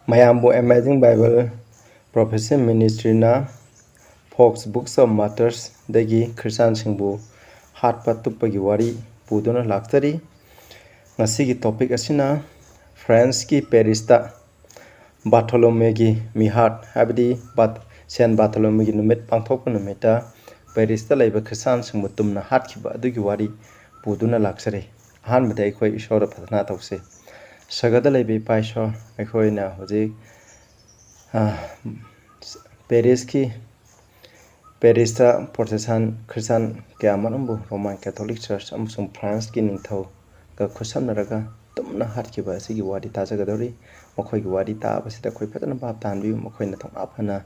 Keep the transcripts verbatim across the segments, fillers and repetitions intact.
ꯃꯌꯥꯝꯕꯨ Amazing Bible Prophecy Ministryꯅ Fox Books of Martyrsꯗꯒꯤ ꯈ꯭ꯔꯤꯁꯇꯥꯟꯁꯤꯡꯕꯨ ꯍꯥꯠꯄ ꯇꯨꯞꯄꯒꯤ ꯋꯥꯔꯤ ꯄꯨꯗꯨꯅ ꯂꯥꯛꯆꯔꯤ꯫ ꯉꯁꯤꯒꯤ topic ꯑꯁꯤꯅ Franceꯀꯤ Parisꯇ ꯕꯥꯔꯊꯣꯂꯣꯃꯦꯒꯤ ꯃꯤꯍꯥꯠ, ꯍꯥꯏꯕꯗꯤ ꯕꯥꯔ-, ꯁꯦꯟ ꯕꯥꯔꯊꯣꯂꯣꯃꯦꯒꯤ ꯅꯨꯃꯤꯠ ꯄꯥꯡꯊꯣꯛꯄ ꯅꯨꯃꯤꯠꯇ Parisꯇ ꯂꯩꯕ ꯈ꯭ꯔꯤꯁꯇꯥꯟꯁꯤꯡꯕꯨ ꯇꯨꯝꯅ ꯍꯥꯠꯈꯤꯕ ꯑꯗꯨꯒꯤ ꯋꯥꯔꯤ ꯄꯨꯗꯨꯅ ꯂꯥꯛꯆꯔꯤ꯫ ꯑꯍꯥꯟꯕꯗ ꯑꯩꯈꯣꯏ ꯏꯁꯣꯔꯗ ꯄ꯭ꯔꯊꯅꯥ ꯇꯧꯁꯤ꯫ ꯁꯔꯒꯗ ꯂꯩꯕ ꯏꯄꯥ ꯏꯁꯣꯔ, ꯑꯩꯈꯣꯏꯅ ꯍꯧꯖꯤꯛ, ꯑ, Parisꯀꯤ, Parisꯇ Protestant ꯈ꯭ꯔꯤꯁꯇꯥꯟ ꯀꯌꯥ ꯑꯃꯔꯣꯝꯕꯨ Roman Catholic Church ꯑꯃꯁꯨꯡ Franceꯀꯤ ꯅꯤꯡꯊꯧꯒ ꯈꯨꯠꯁꯝꯅꯔꯒ ꯇꯨꯝꯅ ꯍꯥꯠꯈꯤꯕ ꯑꯁꯤꯒꯤ ꯋꯥꯔꯤ ꯇꯥꯖꯒꯗꯧꯔꯤ꯫ ꯃꯈꯣꯏꯒꯤ ꯋꯥꯔꯤ ꯇꯥꯕꯁꯤꯗ ꯑꯩꯈꯣꯏ ꯐꯖꯅ ꯚꯥꯞ ꯇꯥꯍꯟꯕꯤꯌꯨ꯫ ꯃꯈꯣꯏꯅ ꯊꯧꯅꯥ ꯐꯅ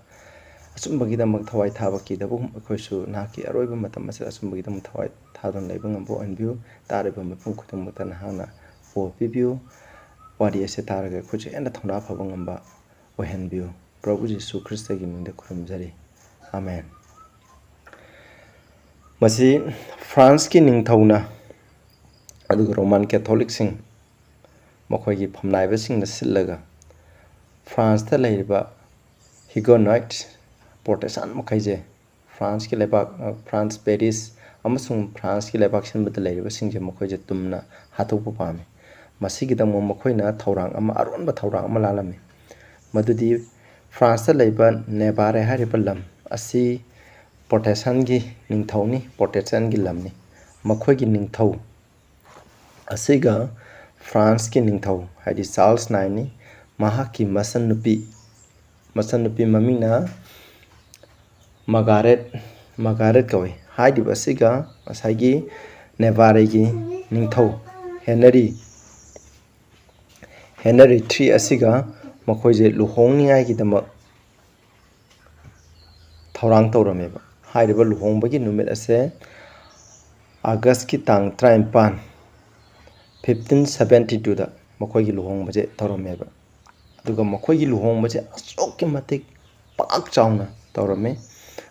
ꯑꯆꯨꯝꯕꯒꯤꯗꯃꯛ ꯊꯋꯥꯏ ꯊꯥꯕ ꯀꯤꯗꯕꯒꯨꯝ, ꯑꯩꯈꯣꯏꯁꯨ ꯅꯍꯥꯛꯀꯤ ꯑꯔꯣꯏꯕ ꯃꯇꯝ ꯑꯁꯤꯗ ꯑꯆꯨꯝꯕꯒꯤꯗꯃꯛ ꯊꯋꯥꯏ ꯊꯥꯗꯨꯅ ꯂꯩꯕ ꯉꯝꯕ ꯑꯣꯏꯍꯟꯕꯤꯌꯨ꯫ ꯇꯥꯔꯤꯕ ꯃꯤꯄꯨꯝ ꯈꯨꯗꯤꯡꯃꯛꯇ ꯅꯍꯥꯛꯅ ꯕꯣꯔ ꯄꯤꯕꯤꯌꯨ꯫ ꯋꯥꯔꯤ ꯑꯁꯤ ꯇꯥꯔꯒ ꯑꯩꯈꯣꯏꯁꯨ ꯍꯦꯟꯅ ꯊꯧꯅꯥ ꯐꯕ ꯉꯝꯕ ꯑꯣꯏꯍꯟꯕꯤꯌꯨ꯫ ꯄ꯭ꯔꯚꯨ ꯖꯤꯁꯨ ꯈ꯭ꯔꯤꯁꯇꯒꯤ ꯃꯤꯡꯗ ꯈꯨꯔꯨꯝꯖꯔꯤ꯫ ꯑꯥꯃꯦꯟ꯫ ꯃꯁꯤ Franceꯀꯤ ꯅꯤꯡꯊꯧꯅ ꯑꯗꯨꯒ Roman Catholicꯁꯤꯡ, ꯃꯈꯣꯏꯒꯤ ꯐꯝꯅꯥꯏꯕꯁꯤꯡꯅ ꯁꯤꯜꯂꯒ Franceꯇ ꯂꯩꯔꯤꯕ Huguenot Protestant ꯃꯈꯩꯁꯦ, Franceꯀꯤ ꯂꯩꯕꯥꯛ, France, Paris ꯑꯃꯁꯨꯡ Franceꯀꯤ ꯂꯩꯕꯥꯛ ꯁꯤꯟꯕꯗ ꯂꯩꯔꯤꯕꯁꯤꯡꯁꯦ ꯃꯈꯣꯏꯁꯦ ꯇꯨꯝꯅ ꯍꯥꯠꯇꯣꯛꯄ ꯄꯥꯝꯃꯤ꯫ ꯃꯁꯤꯒꯤꯗꯃꯛ ꯃꯈꯣꯏꯅ ꯊꯧꯔꯥꯡ ꯑꯃ, ꯑꯔꯣꯟꯕ ꯊꯧꯔꯥꯡ ꯑꯃ ꯂꯥꯜꯂꯝꯃꯤ꯫ ꯃꯗꯨꯗꯤ Franceꯇ ꯂꯩꯕ Navarre ꯍꯥꯏꯔꯤꯕ ꯂꯝ ꯑꯁꯤ Protestantꯀꯤ ꯅꯤꯡꯊꯧꯅꯤ, Protestantꯀꯤ ꯂꯝꯅꯤ꯫ ꯃꯈꯣꯏꯒꯤ ꯅꯤꯡꯊꯧ ꯑꯁꯤꯒ Franceꯀꯤ ꯅꯤꯡꯊꯧ, ꯍꯥꯏꯗꯤ Charles Nineꯅꯤ, ꯃꯍꯥꯛꯀꯤ ꯃꯆꯟꯅꯨꯄꯤ, ꯃꯆꯟꯅꯨꯄꯤ ꯃꯃꯤꯡꯅ Margaret, Margaret ꯀꯧꯏ꯫ ꯍꯥꯏꯔꯤꯕ ꯑꯁꯤꯒ ꯉꯁꯥꯏꯒꯤ Navarreꯒꯤ ꯅꯤꯡꯊꯧ Henry, Henry three ꯑꯁꯤꯒ ꯃꯈꯣꯏꯁꯦ ꯂꯨꯍꯣꯡꯅꯤꯉꯥꯏꯒꯤꯗꯃꯛ ꯊꯧꯔꯥꯡ ꯇꯧꯔꯝꯃꯦꯕ꯫ ꯍꯥꯏꯔꯤꯕ ꯂꯨꯍꯣꯡꯕꯒꯤ ꯅꯨꯃꯤꯠ ꯑꯁꯦ Augustꯀꯤ ꯇꯥꯡ ꯇꯔꯥꯅꯤꯄꯥꯟ, fifteen seventy twoꯗ ꯃꯈꯣꯏꯒꯤ ꯂꯨꯍꯣꯡꯕꯁꯦ ꯇꯧꯔꯝꯃꯦꯕ꯫ ꯑꯗꯨꯒ ꯃꯈꯣꯏꯒꯤ ꯂꯨꯍꯣꯡꯕꯁꯦ ꯑꯁꯨꯛꯀꯤ ꯃꯇꯤꯛ ꯄꯥꯛ ꯆꯥꯎꯅ ꯇꯧꯔꯝꯃꯤ꯫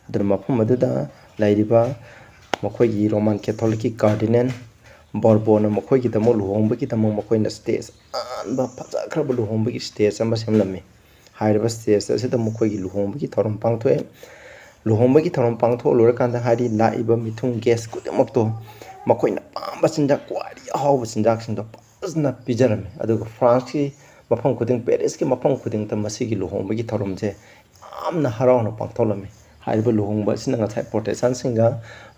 ꯑꯗꯨꯅ ꯃꯐꯝ ꯑꯗꯨꯗ ꯂꯩꯔꯤꯕ ꯃꯈꯣꯏꯒꯤ Roman Catholicꯀꯤ cardinal, ꯕꯣꯔꯕꯣꯟꯅ ꯃꯈꯣꯏꯒꯤꯗꯃꯛ ꯂꯨꯍꯣꯡꯕꯒꯤꯗꯃꯛ ꯃꯈꯣꯏꯅ ꯁ꯭ꯇꯦꯖ ꯑꯍꯥꯟꯕ ꯐꯖꯈ꯭ꯔꯕ ꯂꯨꯍꯣꯡꯕꯒꯤ ꯁ꯭ꯇꯦꯖ ꯑꯃ ꯁꯦꯝꯂꯝꯃꯤ꯫ ꯍꯥꯏꯔꯤꯕ ꯁ꯭ꯇꯦꯖ ꯑꯁꯤꯗ ꯃꯈꯣꯏꯒꯤ ꯂꯨꯍꯣꯡꯕꯒꯤ ꯊꯧꯔꯝ ꯄꯥꯡꯊꯣꯛꯑꯦ꯫ ꯂꯨꯍꯣꯡꯕꯒꯤ ꯊꯧꯔꯝ ꯄꯥꯡꯊꯣꯛꯑ ꯂꯣꯏꯔꯀꯥꯟꯗ ꯍꯥꯏꯗꯤ ꯂꯥꯛꯏꯕ ꯃꯤꯊꯨꯡ ꯒꯦꯁ ꯈꯨꯗꯤꯡꯃꯛꯇꯣ ꯃꯈꯣꯏꯅ ꯄꯥꯝꯕ ꯆꯤꯟꯖꯥꯛ, ꯈ꯭ꯋꯥꯏꯗꯒꯤ ꯑꯍꯥꯎꯕ ꯆꯤꯟꯖꯥꯛꯁꯤꯡꯗꯣ ꯐꯖꯅ ꯄꯤꯖꯔꯝꯃꯤ꯫ ꯑꯗꯨꯒ ꯐ꯭ꯔꯥꯟꯁꯀꯤ ꯃꯐꯝ ꯈꯨꯗꯤꯡ, ꯄꯦꯔꯤꯁꯀꯤ ꯃꯐꯝ ꯈꯨꯗꯤꯡꯗ ꯃꯁꯤꯒꯤ ꯂꯨꯍꯣꯡꯕꯒꯤ ꯊꯧꯔꯝꯁꯦ ꯌꯥꯝꯅ ꯍꯔꯥꯎꯅ ꯄꯥꯡꯊꯣꯛꯂꯝꯃꯤ꯫ ꯍꯥꯏꯔꯤꯕ ꯂꯨꯍꯣꯡꯕ ꯑꯁꯤꯅ ꯉꯁꯥꯏ ꯄ꯭ꯔꯣꯇꯦꯁꯇꯥꯟꯁꯤꯡꯒ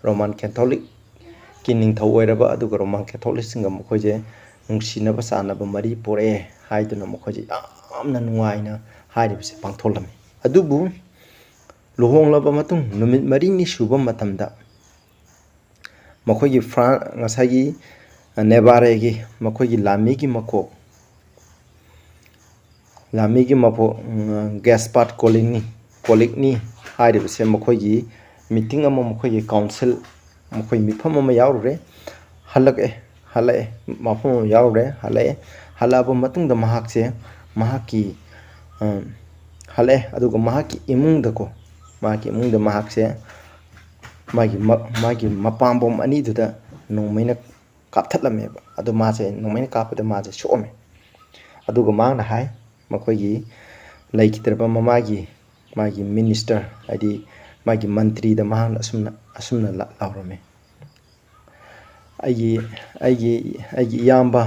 ꯔꯣꯃꯥꯟ ꯀꯦꯊꯣꯂꯤꯛꯀꯤ ꯅꯤꯡꯊꯧ ꯑꯣꯏꯔꯕ ꯑꯗꯨꯒ ꯔꯣꯃꯥꯟ ꯀꯦꯊꯣꯂꯤꯛꯁꯤꯡꯒ ꯃꯈꯣꯏꯁꯦ ꯅꯨꯡꯁꯤꯅꯕ ꯆꯥꯟꯅꯕ ꯃꯔꯤ ꯄꯣꯔꯛꯑꯦ ꯍꯥꯏꯗꯨꯅ ꯃꯈꯣꯏꯁꯦ ꯌꯥꯝꯅ ꯅꯨꯡꯉꯥꯏꯅ ꯍꯥꯏꯔꯤꯕꯁꯦ ꯄꯥꯡꯊꯣꯛꯂꯝꯃꯤ꯫ ꯑꯗꯨꯕꯨ ꯂꯨꯍꯣꯡꯂꯕ ꯃꯇꯨꯡ ꯅꯨꯃꯤꯠ ꯃꯔꯤꯅꯤ ꯁꯨꯕ ꯃꯇꯝꯗ ꯃꯈꯣꯏꯒꯤ ꯐ꯭ꯔꯥꯟ-, ꯉꯁꯥꯏꯒꯤ ꯅꯦꯕꯥꯔꯦꯒꯤ ꯃꯈꯣꯏꯒꯤ ꯂꯥꯟꯃꯤꯒꯤ ꯃꯀꯣꯛ, ꯂꯥꯟꯃꯤꯒꯤ ꯃꯀꯣꯛ, ꯎꯝ, ꯒꯦꯁꯄꯥꯔꯠ ꯀꯣꯂꯤꯅꯤ, ꯀꯣꯂꯤꯛꯅꯤ ꯍꯥꯏꯔꯤꯕꯁꯦ ꯃꯈꯣꯏꯒꯤ ꯃꯤꯇꯤꯡ ꯑꯃ, ꯃꯈꯣꯏꯒꯤ ꯀꯥꯎꯟꯁꯤꯜ, ꯃꯈꯣꯏ ꯃꯤꯐꯝ ꯑꯃ ꯌꯥꯎꯔꯨꯔꯦ, ꯍꯜꯂꯛꯑꯦ, ꯍꯜꯂꯛꯑꯦ, ꯃꯐꯝ ꯑꯃ ꯌꯥꯎꯔꯨꯔꯦ, ꯍꯜꯂꯛꯑꯦ꯫ ꯍꯜꯂꯛꯑꯕ ꯃꯇꯨꯡꯗ ꯃꯍꯥꯛꯁꯦ, ꯃꯍꯥꯛꯀꯤ, ꯑ, ꯍꯜꯂꯛꯑꯦ, ꯑꯗꯨꯒ ꯃꯍꯥꯛꯀꯤ ꯏꯃꯨꯡꯗꯀꯣ, ꯃꯍꯥꯛꯀꯤ ꯏꯃꯨꯡꯗ ꯃꯍꯥꯛꯁꯦ ꯃꯥꯒꯤ ꯃ-, ꯃꯥꯒꯤ ꯃꯄꯥꯝꯕꯣꯝ ꯑꯅꯤꯗꯨꯗ ꯅꯣꯡꯃꯩꯅ ꯀꯥꯞꯊꯠꯂꯝꯃꯦꯕ꯫ ꯑꯗꯣ ꯃꯥꯁꯦ ꯅꯣꯡꯃꯩꯅ ꯀꯥꯞꯄꯗ ꯃꯥꯁꯦ ꯁꯣꯛꯑꯝꯃꯦ꯫ ꯑꯗꯨꯒ ꯃꯍꯥꯛꯅ ꯍꯥꯏ, ꯃꯈꯣꯏꯒꯤ ꯂꯩꯈꯤꯗ꯭ꯔꯕ ꯃꯃꯥꯒꯤ, ꯃꯥꯒꯤ ꯃꯤꯅꯤꯁꯇꯔ, ꯍꯥꯏꯗꯤ ꯃꯥꯒꯤ ꯃꯟꯇ꯭ꯔꯤꯗ ꯃꯍꯥꯛꯅ ꯑꯁꯨꯝꯅ, ꯑꯁꯨꯝꯅ ꯂꯥ-, ꯂꯥꯎꯔꯝꯃꯤ, "ꯑꯩꯒꯤ, ꯑꯩꯒꯤ, ꯑꯩꯒꯤ ꯏꯌꯥꯝꯕ,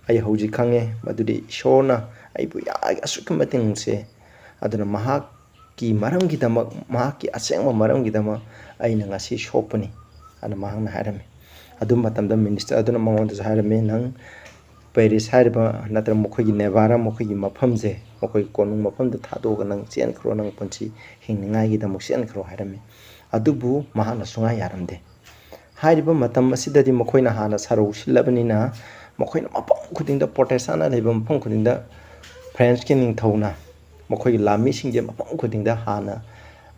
ꯑꯩ ꯍꯧꯖꯤꯛ ꯈꯪꯉꯦ ꯃꯗꯨꯗꯤ ꯏꯁꯣꯔꯅ ꯑꯩꯕꯨ ꯌꯥ-, ꯑꯁꯨꯛꯀꯤ ꯃꯇꯤꯛ ꯅꯨꯡꯁꯤ꯫ ꯑꯗꯨꯅ ꯃꯍꯥꯛꯀꯤ ꯃꯔꯝꯒꯤꯗꯃꯛ, ꯃꯍꯥꯛꯀꯤ ꯑꯁꯦꯡꯕ ꯃꯔꯝꯒꯤꯗꯃꯛ ꯑꯩꯅ ꯉꯁꯤ ꯁꯣꯛꯄꯅꯤ" ꯍꯥꯏꯅ ꯃꯍꯥꯛꯅ ꯍꯥꯏꯔꯝꯃꯤ꯫ ꯑꯗꯨ ꯃꯇꯝꯗ ꯃꯤꯅꯤꯁꯇꯔ ꯑꯗꯨꯅ ꯃꯉꯣꯟꯗꯁꯨ ꯍꯥꯏꯔꯝꯃꯤ, "ꯅꯪ ꯄꯦꯔꯤꯁ ꯍꯥꯏꯔꯤꯕ ꯅꯠꯇ꯭ꯔꯒ ꯃꯈꯣꯏꯒꯤ ꯅꯦꯕꯥꯔꯥ, ꯃꯈꯣꯏꯒꯤ ꯃꯐꯝꯁꯦ, ꯃꯈꯣꯏꯒꯤ ꯀꯣꯅꯨꯡ ꯃꯐꯝꯗꯨ ꯊꯥꯗꯣꯛꯑꯒ ꯅꯪ ꯆꯦꯟꯈ꯭ꯔꯣ, ꯅꯪ ꯄꯨꯟꯁꯤ ꯍꯤꯡꯅꯤꯡꯉꯥꯏꯒꯤꯗꯃꯛ ꯆꯦꯟꯈ꯭ꯔꯣ" ꯍꯥꯏꯔꯝꯃꯤ꯫ ꯑꯗꯨꯕꯨ ꯃꯍꯥꯛꯅ ꯁꯨꯡꯌꯥ ꯌꯥꯔꯝꯗꯦ꯫ ꯍꯥꯏꯔꯤꯕ ꯃꯇꯝ ꯑꯁꯤꯗꯗꯤ ꯃꯈꯣꯏꯅ ꯍꯥꯟꯅ ꯁꯥꯔꯧ ꯁꯤꯜꯂꯕꯅꯤꯅ, ꯃꯈꯣꯏꯅ ꯃꯐꯝ ꯈꯨꯗꯤꯡꯗ, ꯄ꯭ꯔꯣꯇꯦꯁꯇꯥꯟꯅ ꯂꯩꯕ ꯃꯐꯝ ꯈꯨꯗꯤꯡꯗ ꯐ꯭ꯔꯦꯟꯁꯀꯤ ꯅꯤꯡꯊꯧꯅ ꯃꯈꯣꯏꯒꯤ ꯂꯥꯟꯃꯤꯁꯤꯡꯁꯦ ꯃꯐꯝ ꯈꯨꯗꯤꯡꯗ ꯍꯥꯟꯅ,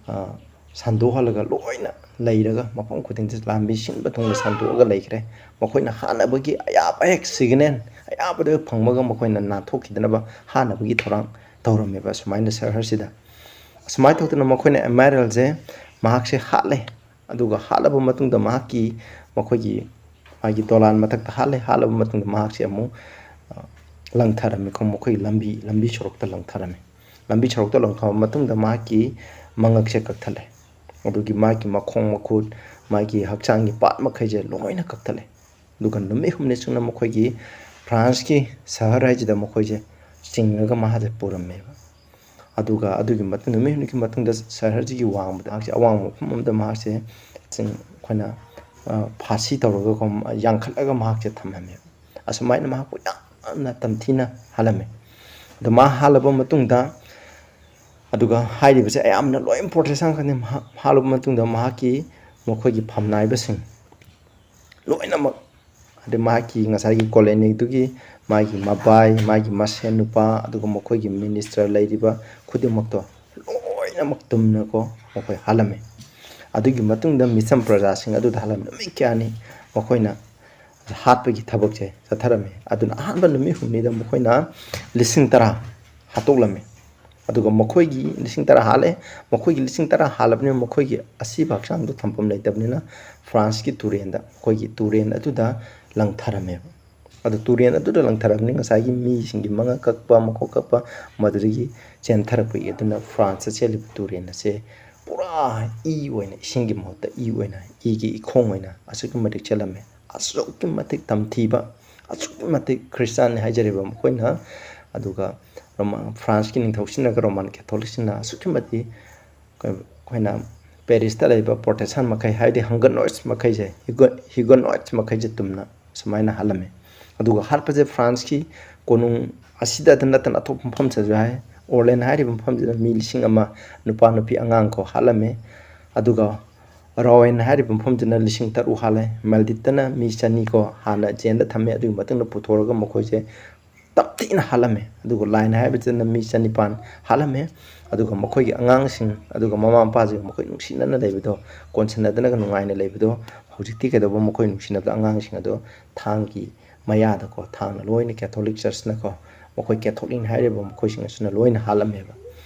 ꯑ, ꯁꯟꯗꯣꯛꯍꯜꯂꯒ ꯂꯣꯏꯅ ꯂꯩꯔꯒ, ꯃꯐꯝ ꯈꯨꯗꯤꯡꯗ ꯂꯥꯟꯃꯤ ꯁꯤꯟꯕ ꯊꯨꯡꯅ ꯁꯟꯗꯣꯛꯑꯒ ꯂꯩꯈ꯭ꯔꯦ꯫ ꯃꯈꯣꯏꯅ ꯍꯥꯟꯅꯕꯒꯤ ꯑꯌꯥꯕ ꯍꯦꯛ ꯁꯤꯒꯅꯦꯜ ꯑꯌꯥꯕꯗ ꯐꯪꯕꯒ ꯃꯈꯣꯏꯅ ꯅꯥꯟꯊꯣꯛꯈꯤꯗꯅꯕ ꯍꯥꯟꯅꯕꯒꯤ ꯊꯧꯔꯥꯡ ꯇꯧꯔꯝꯃꯦꯕ꯫ ꯁꯨꯃꯥꯏꯅ ꯁꯍꯔꯁꯤꯗ, ꯑꯁꯨꯃꯥꯏꯅ ꯇꯧꯗꯅ ꯃꯈꯣꯏꯅ ꯑꯦꯃꯥꯏꯔꯦꯜꯁꯦ, ꯃꯍꯥꯛꯁꯦ ꯍꯥꯠꯂꯦ꯫ ꯑꯗꯨꯒ ꯍꯥꯠꯂꯕ ꯃꯇꯨꯡꯗ ꯃꯍꯥꯛꯀꯤ, ꯃꯈꯣꯏꯒꯤ ꯃꯥꯒꯤ ꯗꯣꯂꯥꯟ ꯃꯊꯛꯇ ꯍꯥꯠꯂꯦ꯫ ꯍꯥꯠꯂꯕ ꯃꯇꯨꯡꯗ ꯃꯍꯥꯛꯁꯦ ꯑꯃꯨꯛ, ꯑ, ꯂꯪꯊꯔꯝꯃꯤ꯫ ꯈꯣꯡ-, ꯃꯈꯣꯏꯒꯤ ꯂꯝꯕꯤ, ꯂꯝꯕꯤ ꯁꯣꯔꯣꯛꯇ ꯂꯪꯊꯔꯝꯃꯤ꯫ ꯂꯝꯕꯤ ꯁꯣꯔꯣꯛꯇ ꯂꯪꯊꯔꯕ ꯃꯇꯨꯡꯗ ꯃꯍꯥꯛꯀꯤ ꯃꯉꯛꯁꯦ ꯀꯛꯊꯠꯂꯦ꯫ ꯑꯗꯨꯒꯤ ꯃꯥꯒꯤ ꯃꯈꯣꯡ ꯃꯈꯨꯠ, ꯃꯥꯒꯤ ꯍꯛꯆꯥꯡꯒꯤ ꯄꯥꯔꯠ ꯃꯈꯩꯁꯦ ꯂꯣꯏꯅ ꯀꯛꯊꯠꯂꯦ꯫ ꯑꯗꯨꯒ ꯅꯨꯃꯤꯠ ꯍꯨꯝꯅꯤ ꯆꯨꯞꯅ ꯃꯈꯣꯏꯒꯤ ꯐ꯭ꯔꯥꯟꯁꯀꯤ ꯁꯍꯔ ꯍꯥꯏꯁꯤꯗ ꯃꯈꯣꯏꯁꯦ ꯆꯤꯡꯉꯒ ꯃꯍꯥꯛꯁꯦ ꯄꯨꯔꯝꯃꯦꯕ꯫ ꯑꯗꯨꯒ ꯑꯗꯨꯒꯤ ꯃꯇꯨꯡ, ꯅꯨꯃꯤꯠ ꯍꯨꯝꯅꯤꯒꯤ ꯃꯇꯨꯡꯗ ꯁꯍꯔꯁꯤꯒꯤ ꯋꯥꯡꯃꯗ ꯃꯍꯥꯛꯁꯦ, ꯑꯋꯥꯡꯕ ꯃꯐꯝ ꯑꯃꯗ ꯃꯍꯥꯛꯁꯦ ꯆꯤꯡ-, ꯑꯩꯈꯣꯏꯅ, ꯑ, ꯐꯥꯁꯤ ꯇꯧꯔꯒꯀꯣ, ꯌꯥꯡꯈꯠꯂꯒ ꯃꯍꯥꯛꯁꯦ ꯊꯝꯂꯝꯃꯦꯕ꯫ ꯑꯁꯨꯃꯥꯏꯅ ꯃꯍꯥꯛꯄꯨ ꯌꯥꯝꯅ ꯇꯝꯊꯤꯅ ꯍꯥꯠꯂꯝꯃꯦ꯫ ꯑꯗꯣ ꯃꯥ ꯍꯥꯠꯂꯕ ꯃꯇꯨꯡꯗ, ꯑꯗꯨꯒ ꯍꯥꯏꯔꯤꯕꯁꯦ ꯑꯌꯥꯝꯕꯅ ꯂꯣꯏ ꯄ꯭ꯔꯣꯇꯦꯁꯇꯥꯟ ꯈꯛꯇꯅꯤ꯫ ꯃꯍꯥꯛ ꯍꯥꯠꯂꯕ ꯃꯇꯨꯡꯗ ꯃꯍꯥꯛꯀꯤ, ꯃꯈꯣꯏꯒꯤ ꯐꯝꯅꯥꯏꯕꯁꯤꯡ ꯂꯣꯏꯅꯃꯛ, ꯑꯗꯩ ꯃꯍꯥꯛꯀꯤ ꯉꯁꯥꯏꯒꯤ ꯀꯣꯂꯣꯅꯤꯗꯨꯒꯤ ꯃꯥꯒꯤ ꯃꯕꯥꯏ, ꯃꯥꯒꯤ ꯃꯁꯦꯟ ꯅꯨꯄꯥ, ꯑꯗꯨꯒ ꯃꯈꯣꯏꯒꯤ ꯃꯤꯅꯤꯁꯇꯔ ꯂꯩꯔꯤꯕ ꯈꯨꯗꯤꯡꯃꯛꯇꯣ ꯂꯣꯏꯅꯃꯛ ꯇꯨꯝꯅꯀꯣ ꯃꯈꯣꯏ ꯍꯥꯠꯂꯝꯃꯤ꯫ ꯑꯗꯨꯒꯤ ꯃꯇꯨꯡꯗ ꯃꯤꯆꯝ ꯄ꯭ꯔꯖꯥꯁꯤꯡ ꯑꯗꯨꯗ ꯍꯥꯠꯂꯝꯃꯤ꯫ ꯅꯨꯃꯤꯠ ꯀꯌꯥꯅꯤ ꯃꯈꯣꯏꯅ ꯍꯥꯠꯄꯒꯤ ꯊꯕꯛꯁꯦ ꯆꯠꯊꯔꯝꯃꯤ꯫ ꯑꯗꯨꯅ ꯑꯍꯥꯟꯕ ꯅꯨꯃꯤꯠ ꯍꯨꯝꯅꯤꯗ ꯃꯈꯣꯏꯅ ꯂꯤꯁꯤꯡ ꯇꯔꯥ ꯍꯥꯠꯇꯣꯛꯂꯝꯃꯤ꯫ ꯑꯗꯨꯒ ꯃꯈꯣꯏꯒꯤ ꯂꯤꯁꯤꯡ ꯇꯔꯥ ꯍꯥꯠꯂꯦ꯫ ꯃꯈꯣꯏꯒꯤ ꯂꯤꯁꯤꯡ ꯇꯔꯥ ꯍꯥꯠꯂꯕꯅꯤꯅ ꯃꯈꯣꯏꯒꯤ ꯑꯁꯤꯕ ꯍꯛꯆꯥꯡꯗꯣ ꯊꯝꯐꯝ ꯂꯩꯇꯕꯅꯤꯅ ꯐ꯭ꯔꯥꯟꯁꯀꯤ ꯇꯨꯔꯦꯟꯗ, ꯃꯈꯣꯏꯒꯤ ꯇꯨꯔꯦꯟ ꯑꯗꯨꯗ ꯂꯪꯊꯔꯝꯃꯦꯕ꯫ ꯑꯗꯨ ꯇꯨꯔꯦꯟ ꯑꯗꯨꯗ ꯂꯪꯊꯔꯕꯅꯤ, ꯉꯁꯥꯏꯒꯤ ꯃꯤꯁꯤꯡꯒꯤ ꯃꯉꯛ ꯀꯛꯄ, ꯃꯈꯣꯛ ꯀꯛꯄ, ꯃꯗꯨꯗꯒꯤ ꯆꯦꯟꯊꯔꯛꯄꯒꯤ, ꯑꯗꯨꯅ ꯐ꯭ꯔꯥꯟꯁꯇ ꯆꯦꯜꯂꯤꯕ ꯇꯨꯔꯦꯟ ꯑꯁꯦ ꯄꯨꯔꯥ ꯏ ꯑꯣꯏꯅ, ꯏꯁꯤꯡꯒꯤ ꯃꯍꯨꯠꯇ ꯏ ꯑꯣꯏꯅ, ꯏꯒꯤ ꯏꯈꯣꯡ ꯑꯣꯏꯅ ꯑꯁꯨꯛꯀꯤ ꯃꯇꯤꯛ ꯆꯦꯜꯂꯝꯃꯦ꯫ ꯑꯁꯨꯛꯀꯤ ꯃꯇꯤꯛ ꯇꯝꯊꯤꯕ, ꯑꯁꯨꯛꯀꯤ ꯃꯇꯤꯛ ꯈ꯭ꯔꯤꯁꯇꯥꯟꯅꯤ ꯍꯥꯏꯖꯔꯤꯕ ꯃꯈꯣꯏꯅ, ꯑꯗꯨꯒ ꯔꯣꯃꯥ-, ꯐ꯭ꯔꯥꯟꯁꯀꯤ ꯅꯤꯡꯊꯧꯁꯤꯟꯅꯒ ꯔꯣꯃꯥꯟ ꯀꯦꯊꯣꯂꯤꯛꯁꯤꯟꯅ ꯑꯁꯨꯛꯀꯤ ꯃꯇꯤꯛ ꯑꯩꯈꯣꯏꯅ ꯄꯦꯔꯤꯁꯇ ꯂꯩꯕ ꯄ꯭ꯔꯣꯇꯦꯁꯇꯥꯟ ꯃꯈꯩ, ꯍꯥꯏꯗꯤ ꯍꯪꯒꯅꯣꯏꯠꯁ ꯃꯈꯩꯁꯦ, ꯍꯤꯒꯣ-, ꯍꯤꯒꯣꯅꯣꯏꯠꯁ ꯃꯈꯩꯁꯦ ꯇꯨꯝꯅ ꯁꯨꯃꯥꯏꯅ ꯍꯥꯠꯂꯝꯃꯤ꯫ ꯑꯗꯨꯒ ꯍꯥꯠꯄꯁꯦ ꯐ꯭ꯔꯥꯟꯁꯀꯤ ꯀꯣꯅꯨꯡ ꯑꯁꯤꯗꯇ ꯅꯠꯇꯅ ꯑꯇꯣꯞꯄ ꯃꯐꯝꯁꯤꯗꯁꯨ ꯍꯥꯏ꯫ ꯑꯣꯔꯂꯦꯟ ꯍꯥꯏꯔꯤꯕ ꯃꯐꯝꯁꯤꯗ ꯃꯤ ꯂꯤꯁꯤꯡ ꯑꯃ, ꯅꯨꯄꯥ ꯅꯨꯄꯤ ꯑꯉꯥꯡ ꯀꯣ, ꯍꯥꯠꯂꯝꯃꯤ꯫ ꯑꯗꯨꯒ ꯔꯣꯋꯦꯟ ꯍꯥꯏꯔꯤꯕ ꯃꯐꯝꯁꯤꯅ ꯂꯤꯁꯤꯡ ꯇꯔꯨꯛ ꯍꯥꯠꯂꯦ꯫ ꯃꯦꯜꯗꯤꯠꯇꯅ ꯃꯤ ꯆꯅꯤ ꯀꯣ ꯍꯥꯟꯅ ꯖꯦꯟꯗ ꯊꯝꯃꯦ, ꯑꯗꯨꯒꯤ ꯃꯇꯨꯡꯗ ꯄꯨꯊꯣꯔꯒ ꯃꯈꯣꯏꯁꯦ ꯇꯝꯊꯤꯅ ꯍꯥꯠꯂꯝꯃꯦ꯫ ꯑꯗꯨꯒ ꯂꯥꯏꯟ ꯍꯥꯏꯕꯁꯤꯅ ꯃꯤ ꯆꯅꯤꯄꯥꯟ ꯍꯥꯠꯂꯝꯃꯦ꯫ ꯑꯗꯨꯒ ꯃꯈꯣꯏꯒꯤ ꯑꯉꯥꯡꯁꯤꯡ, ꯑꯗꯨꯒ ꯃꯃꯥ ꯃꯄꯥꯁꯤꯡꯒ ꯃꯈꯣꯏ ꯅꯨꯡꯁꯤꯅꯅ ꯂꯩꯕꯗꯣ, ꯀꯣꯟꯁꯤꯟꯅꯗꯅꯒ ꯅꯨꯡꯉꯥꯏꯅ ꯂꯩꯕꯗꯣ, ꯍꯧꯖꯤꯛꯇꯤ ꯀꯩꯗꯧꯕ, ꯃꯈꯣꯏ ꯅꯨꯡꯁꯤꯅꯕꯗ ꯑꯉꯥꯡꯁꯤꯡ ꯑꯗꯣ ꯊꯥꯡꯒꯤ ꯃꯌꯥꯗꯀꯣ, ꯊꯥꯡꯅ ꯂꯣꯏꯅ ꯀꯦꯊꯣꯂꯤꯛ ꯆꯔꯆꯅꯀꯣ, ꯃꯈꯣꯏ ꯀꯦꯊꯣꯂꯤꯛꯅꯤ ꯍꯥꯏꯔꯤꯕ ꯃꯈꯣꯏꯁꯤꯡ ꯑꯁꯤꯅ ꯂꯣꯏꯅ ꯍꯥꯠꯂꯝꯃꯦꯕ꯫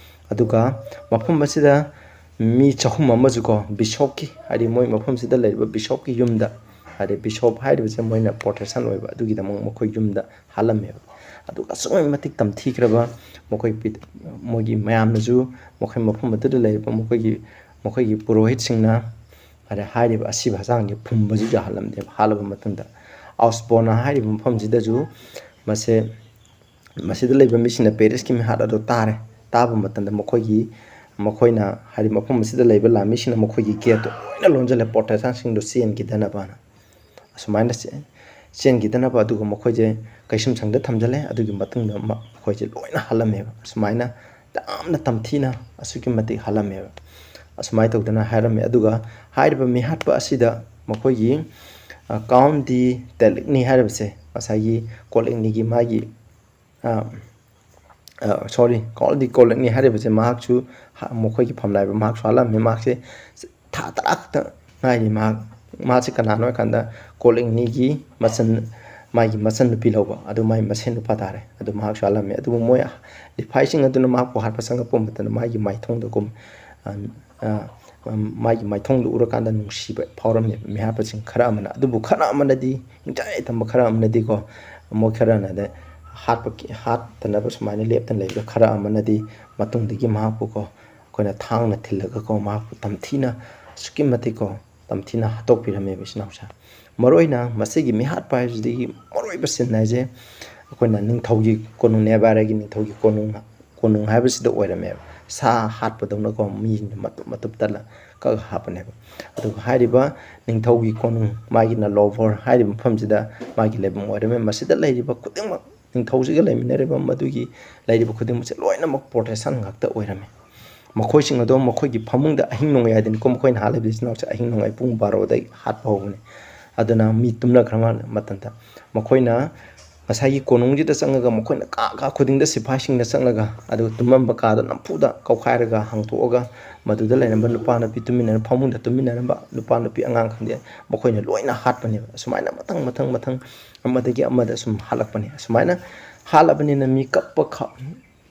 ꯑꯗꯨꯒ ꯃꯐꯝ ꯑꯁꯤꯗ ꯃꯤ ꯆꯍꯨꯝ ꯑꯃꯁꯨꯀꯣ, ꯕꯤꯁꯣꯞꯀꯤ, ꯍꯥꯏꯗꯤ ꯃꯣꯏ ꯃꯐꯝꯁꯤꯗ ꯂꯩꯔꯤꯕ ꯕꯤꯁꯣꯞꯀꯤ ꯌꯨꯝꯗ ꯍꯥꯏꯗꯤ ꯕꯤꯁꯣꯞ ꯍꯥꯏꯔꯤꯕꯁꯦ ꯃꯣꯏꯅ ꯄ꯭ꯔꯣꯇꯦꯁꯟ ꯑꯣꯏꯕ, ꯑꯗꯨꯒꯤꯗꯃꯛ ꯃꯈꯣꯏ ꯌꯨꯝꯗ ꯍꯥꯠꯂꯝꯃꯦꯕ꯫ ꯑꯗꯨꯒ ꯑꯁꯨꯛꯀꯤ ꯃꯇꯤꯛ ꯇꯝꯊꯤꯈ꯭ꯔꯕ ꯃꯈꯣꯏ ꯄꯤ-, ꯃꯣꯏꯒꯤ ꯃꯌꯥꯝꯅꯁꯨ, ꯃꯈꯣꯏ ꯃꯐꯝ ꯑꯗꯨꯗ ꯂꯩꯔꯤꯕ ꯃꯈꯣꯏꯒꯤ, ꯃꯈꯣꯏꯒꯤ ꯄꯨꯔꯣꯍꯤꯠꯁꯤꯡꯅ ꯍꯥꯏꯗꯤ ꯍꯥꯏꯔꯤꯕ ꯑꯁꯤꯕ ꯍꯛꯆꯥꯡꯁꯦ ꯐꯨꯝꯕꯁꯨ ꯌꯥꯍꯜꯂꯝꯗꯦꯕ꯫ ꯍꯥꯠꯂꯕ ꯃꯇꯨꯡꯗ ꯑꯥꯎꯁꯕꯣꯔꯅ ꯍꯥꯏꯔꯤꯕ ꯃꯐꯝꯁꯤꯗꯁꯨ ꯃꯁꯦ, ꯃꯁꯤꯗ ꯂꯩꯕ ꯃꯤꯁꯤꯡꯅ ꯄꯦꯔꯤꯁꯀꯤ ꯃꯤꯍꯥꯠ ꯑꯗꯨ ꯇꯥꯔꯦ꯫ ꯇꯥꯕ ꯃꯇꯝꯗ ꯃꯈꯣꯏꯒꯤ, ꯃꯈꯣꯏꯅ ꯍꯥꯏꯗꯤ ꯃꯐꯝ ꯑꯁꯤꯗ ꯂꯩꯕ ꯂꯥꯟꯃꯤꯁꯤꯡꯅ ꯃꯈꯣꯏꯒꯤ ꯒꯦꯠꯇꯨ ꯂꯣꯏꯅ ꯂꯣꯟꯁꯤꯜꯂꯦ, ꯄ꯭ꯔꯣꯇꯦꯁꯇꯥꯟꯁꯤꯡꯗꯨ ꯆꯦꯟꯈꯤꯗꯅꯕꯅ꯫ ꯑꯁꯨꯃꯥꯏꯅ ꯆꯦ-, ꯆꯦꯟꯈꯤꯗꯅꯕ, ꯑꯗꯨꯒ ꯃꯈꯣꯏꯁꯦ ꯀꯩꯁꯨꯝꯁꯪꯗ ꯊꯝꯖꯤꯜꯂꯦ꯫ ꯑꯗꯨꯒꯤ ꯃꯇꯨꯡꯗ ꯃ-, ꯃꯈꯣꯏꯁꯦ ꯂꯣꯏꯅ ꯍꯥꯠꯂꯝꯃꯦꯕ꯫ ꯑꯁꯨꯃꯥꯏꯅ ꯌꯥꯝꯅ ꯇꯝꯊꯤꯅ ꯑꯁꯨꯛꯀꯤ ꯃꯇꯤꯛ ꯍꯥꯠꯂꯝꯃꯦꯕ꯫ ꯑꯁꯨꯃꯥꯏꯅ ꯇꯧꯗꯅ ꯍꯥꯏꯔꯝꯃꯦ꯫ ꯑꯗꯨꯒ ꯍꯥꯏꯔꯤꯕ ꯃꯤꯍꯥꯠꯄ ꯑꯁꯤꯗ ꯃꯈꯣꯏꯒꯤ, ꯑ, ꯀꯥꯎꯟ ꯗꯤ ꯇꯦꯂꯤꯛꯅꯤ ꯍꯥꯏꯔꯤꯕꯁꯦ, ꯉꯁꯥꯏꯒꯤ ꯀꯣꯂꯤꯛꯅꯤꯒꯤ ꯃꯥꯒꯤ, ꯑ, ꯑ, ꯁꯣꯔꯤ, ꯀꯥꯎꯟ ꯗꯤ ꯀꯣꯂꯤꯛꯅꯤ ꯍꯥꯏꯔꯤꯕꯁꯦ ꯃꯍꯥꯛꯁꯨ ꯍ-, ꯃꯈꯣꯏꯒꯤ ꯐꯝꯅꯥꯏꯕ ꯃꯍꯥꯛꯁꯨ ꯍꯥꯠꯂꯝꯃꯦ꯫ ꯃꯍꯥꯛꯁꯦ ꯊꯥ ꯇꯔꯥ ꯈꯛꯇ ꯉꯥꯏꯔꯤ꯫ ꯃꯍꯥꯛ, ꯃꯍꯥꯛꯁꯦ ꯀꯅꯥꯅꯣ ꯍꯥꯏꯀꯥꯟꯗ ꯀꯣꯂꯤꯛꯅꯤꯒꯤ ꯃꯆꯟ, ꯃꯥꯒꯤ ꯃꯆꯟꯅꯨꯄꯤ ꯂꯧꯕ, ꯑꯗꯨ ꯃꯥꯒꯤ ꯃꯁꯦꯟ ꯅꯨꯄꯥ ꯇꯥꯔꯦ꯫ ꯑꯗꯨ ꯃꯍꯥꯛꯁꯨ ꯍꯥꯠꯂꯝꯃꯦ꯫ ꯑꯗꯨꯕꯨ ꯃꯣꯏ ꯂꯤꯐꯥꯏꯁꯤꯡ ꯑꯗꯨꯅ ꯃꯍꯥꯛꯄꯨ ꯍꯥꯠꯄ ꯆꯪꯉꯛꯄ ꯃꯇꯝꯗ ꯃꯥꯒꯤ ꯃꯥꯏꯊꯣꯡꯗ ꯀꯨꯝ-, ꯑ, ꯑ, ꯃꯥꯒꯤ ꯃꯥꯏꯊꯣꯡꯗꯨ ꯎꯔꯀꯥꯟꯗ ꯅꯨꯡꯁꯤꯕ ꯐꯥꯎꯔꯝꯃꯦꯕ ꯃꯤꯍꯥꯠꯄꯁꯤꯡ ꯈꯔ ꯑꯃꯅ꯫ ꯑꯗꯨꯕꯨ ꯈꯔ ꯑꯃꯅꯗꯤ, ꯅꯤꯡꯖꯥꯏ ꯇꯝꯕ ꯈꯔ ꯑꯃꯅꯗꯤꯀꯣ, ꯃꯣꯏ ꯈꯔꯅꯗꯤ ꯍꯥꯠꯄ, ꯍꯥꯠꯇꯅꯕ ꯁꯨꯃꯥꯏꯅ ꯂꯦꯞꯇꯅ ꯂꯩꯕꯗ, ꯈꯔ ꯑꯃꯅꯗꯤ ꯃꯇꯨꯡꯗꯒꯤ ꯃꯍꯥꯛꯄꯨꯀꯣ, ꯑꯩꯈꯣꯏꯅ ꯊꯥꯡꯅ ꯊꯤꯜꯂꯒꯀꯣ, ꯃꯍꯥꯛꯄꯨ ꯇꯝꯊꯤꯅ, ꯑꯁꯨꯛꯀꯤ ꯃꯇꯤꯛꯀꯣ, ꯇꯝꯊꯤꯅ ꯍꯥꯠꯇꯣꯛꯄꯤꯔꯝꯃꯦꯕ ꯏꯆꯤꯟ ꯏꯅꯥꯎꯁꯦ꯫ ꯃꯔꯨꯑꯣꯏꯅ ꯃꯁꯤꯒꯤ ꯃꯤꯍꯥꯠꯄ ꯍꯥꯏꯕꯁꯤꯗꯒꯤ ꯃꯔꯨꯑꯣꯏꯕ ꯁꯤꯟ ꯍꯥꯏꯁꯦ ꯑꯩꯈꯣꯏꯅ ꯅꯤꯡꯊꯧꯒꯤ ꯀꯣꯅꯨꯡ, ꯅꯦꯕꯥꯔꯥꯒꯤ ꯅꯤꯡꯊꯧꯒꯤ ꯀꯣꯅꯨꯡ, ꯀꯣꯅꯨꯡ ꯍꯥꯏꯕꯁꯤꯗ ꯑꯣꯏꯔꯝꯃꯦꯕ꯫ ꯁꯥ ꯍꯥꯠꯄꯗꯧꯅꯀꯣ, ꯃꯤ ꯃꯇꯨꯞ ꯃꯇꯨꯞ ꯇꯠꯂ ꯀꯛꯑ ꯍꯥꯠꯄꯅꯦꯕ꯫ ꯑꯗꯨꯒ ꯍꯥꯏꯔꯤꯕ ꯅꯤꯡꯊꯧꯒꯤ ꯀꯣꯅꯨꯡ, ꯃꯥꯒꯤꯅ ꯂꯣꯚꯣꯔ ꯍꯥꯏꯔꯤꯕ ꯃꯐꯝꯁꯤꯗ ꯃꯥꯒꯤ ꯂꯩꯐꯝ ꯑꯣꯏꯔꯝꯃꯦ꯫ ꯃꯁꯤꯗ ꯂꯩꯔꯤꯕ ꯈꯨꯗꯤꯡꯃꯛ, ꯅꯤꯡꯊꯧꯁꯤꯒ ꯂꯩꯃꯤꯟꯅꯔꯤꯕ ꯃꯗꯨꯒꯤ ꯂꯩꯔꯤꯕ ꯈꯨꯗꯤꯡꯃꯛꯁꯦ ꯂꯣꯏꯅꯃꯛ ꯄ꯭ꯔꯣꯇꯦꯁꯇꯥꯟ ꯉꯥꯛꯇ ꯑꯣꯏꯔꯝꯃꯦ꯫ ꯃꯈꯣꯏꯁꯤꯡ ꯑꯗꯣ ꯃꯈꯣꯏꯒꯤ ꯐꯃꯨꯡꯗ ꯑꯍꯤꯡ ꯅꯣꯡꯌꯥꯏꯗꯅꯤꯀꯣ ꯃꯈꯣꯏꯅ ꯍꯥꯠꯂꯤꯕ ꯏꯆꯤꯟ ꯏꯅꯥꯎꯁꯦ, ꯑꯍꯤꯡ ꯅꯣꯡꯌꯥꯏ ꯄꯨꯡ ꯕꯥꯔꯣꯗꯒꯤ ꯍꯥꯠꯄ ꯍꯧꯕꯅꯦ꯫ ꯑꯗꯨꯅ ꯃꯤ ꯇꯨꯝꯅꯈ꯭ꯔ ꯃꯥ-, ꯃꯇꯝꯗ ꯃꯈꯣꯏꯅ ꯉꯁꯥꯏꯒꯤ ꯀꯣꯅꯨꯡꯁꯤꯗ ꯆꯪꯉꯒ ꯃꯈꯣꯏꯅ ꯀꯥ ꯀꯥ ꯈꯨꯗꯤꯡꯗ ꯁꯤꯐꯥꯏꯁꯤꯡꯅ ꯆꯪꯂꯒ ꯑꯗꯨꯒ ꯇꯨꯝꯃꯝꯕ ꯀꯥꯗꯣ ꯅꯝꯐꯨꯗ ꯀꯧꯈꯥꯏꯔꯒ ꯍꯥꯡꯇꯣꯛꯑꯒ ꯃꯗꯨꯗ ꯂꯩꯔꯝꯕ ꯅꯨꯄꯥ ꯅꯨꯄꯤ ꯇꯨꯃꯤꯟꯅꯔ-, ꯐꯃꯨꯡꯗ ꯇꯨꯃꯤꯟꯅꯔꯝꯕ ꯅꯨꯄꯥ ꯅꯨꯄꯤ ꯑꯉꯥꯡ ꯈꯪꯗꯦ, ꯃꯈꯣꯏꯅ ꯂꯣꯏꯅ ꯍꯥꯠꯄꯅꯦꯕ꯫ ꯑꯁꯨꯃꯥꯏꯅ ꯃꯊꯪ ꯃꯊꯪ ꯃꯊꯪ ꯑꯃꯗꯒꯤ ꯑꯃꯗ ꯁꯨꯝ ꯍꯥꯠꯂꯛꯄꯅꯦ꯫ ꯑꯁꯨꯃꯥꯏꯅ ꯍꯥꯠꯂꯕꯅꯤꯅ ꯃꯤ ꯀꯞꯄ ꯈ-,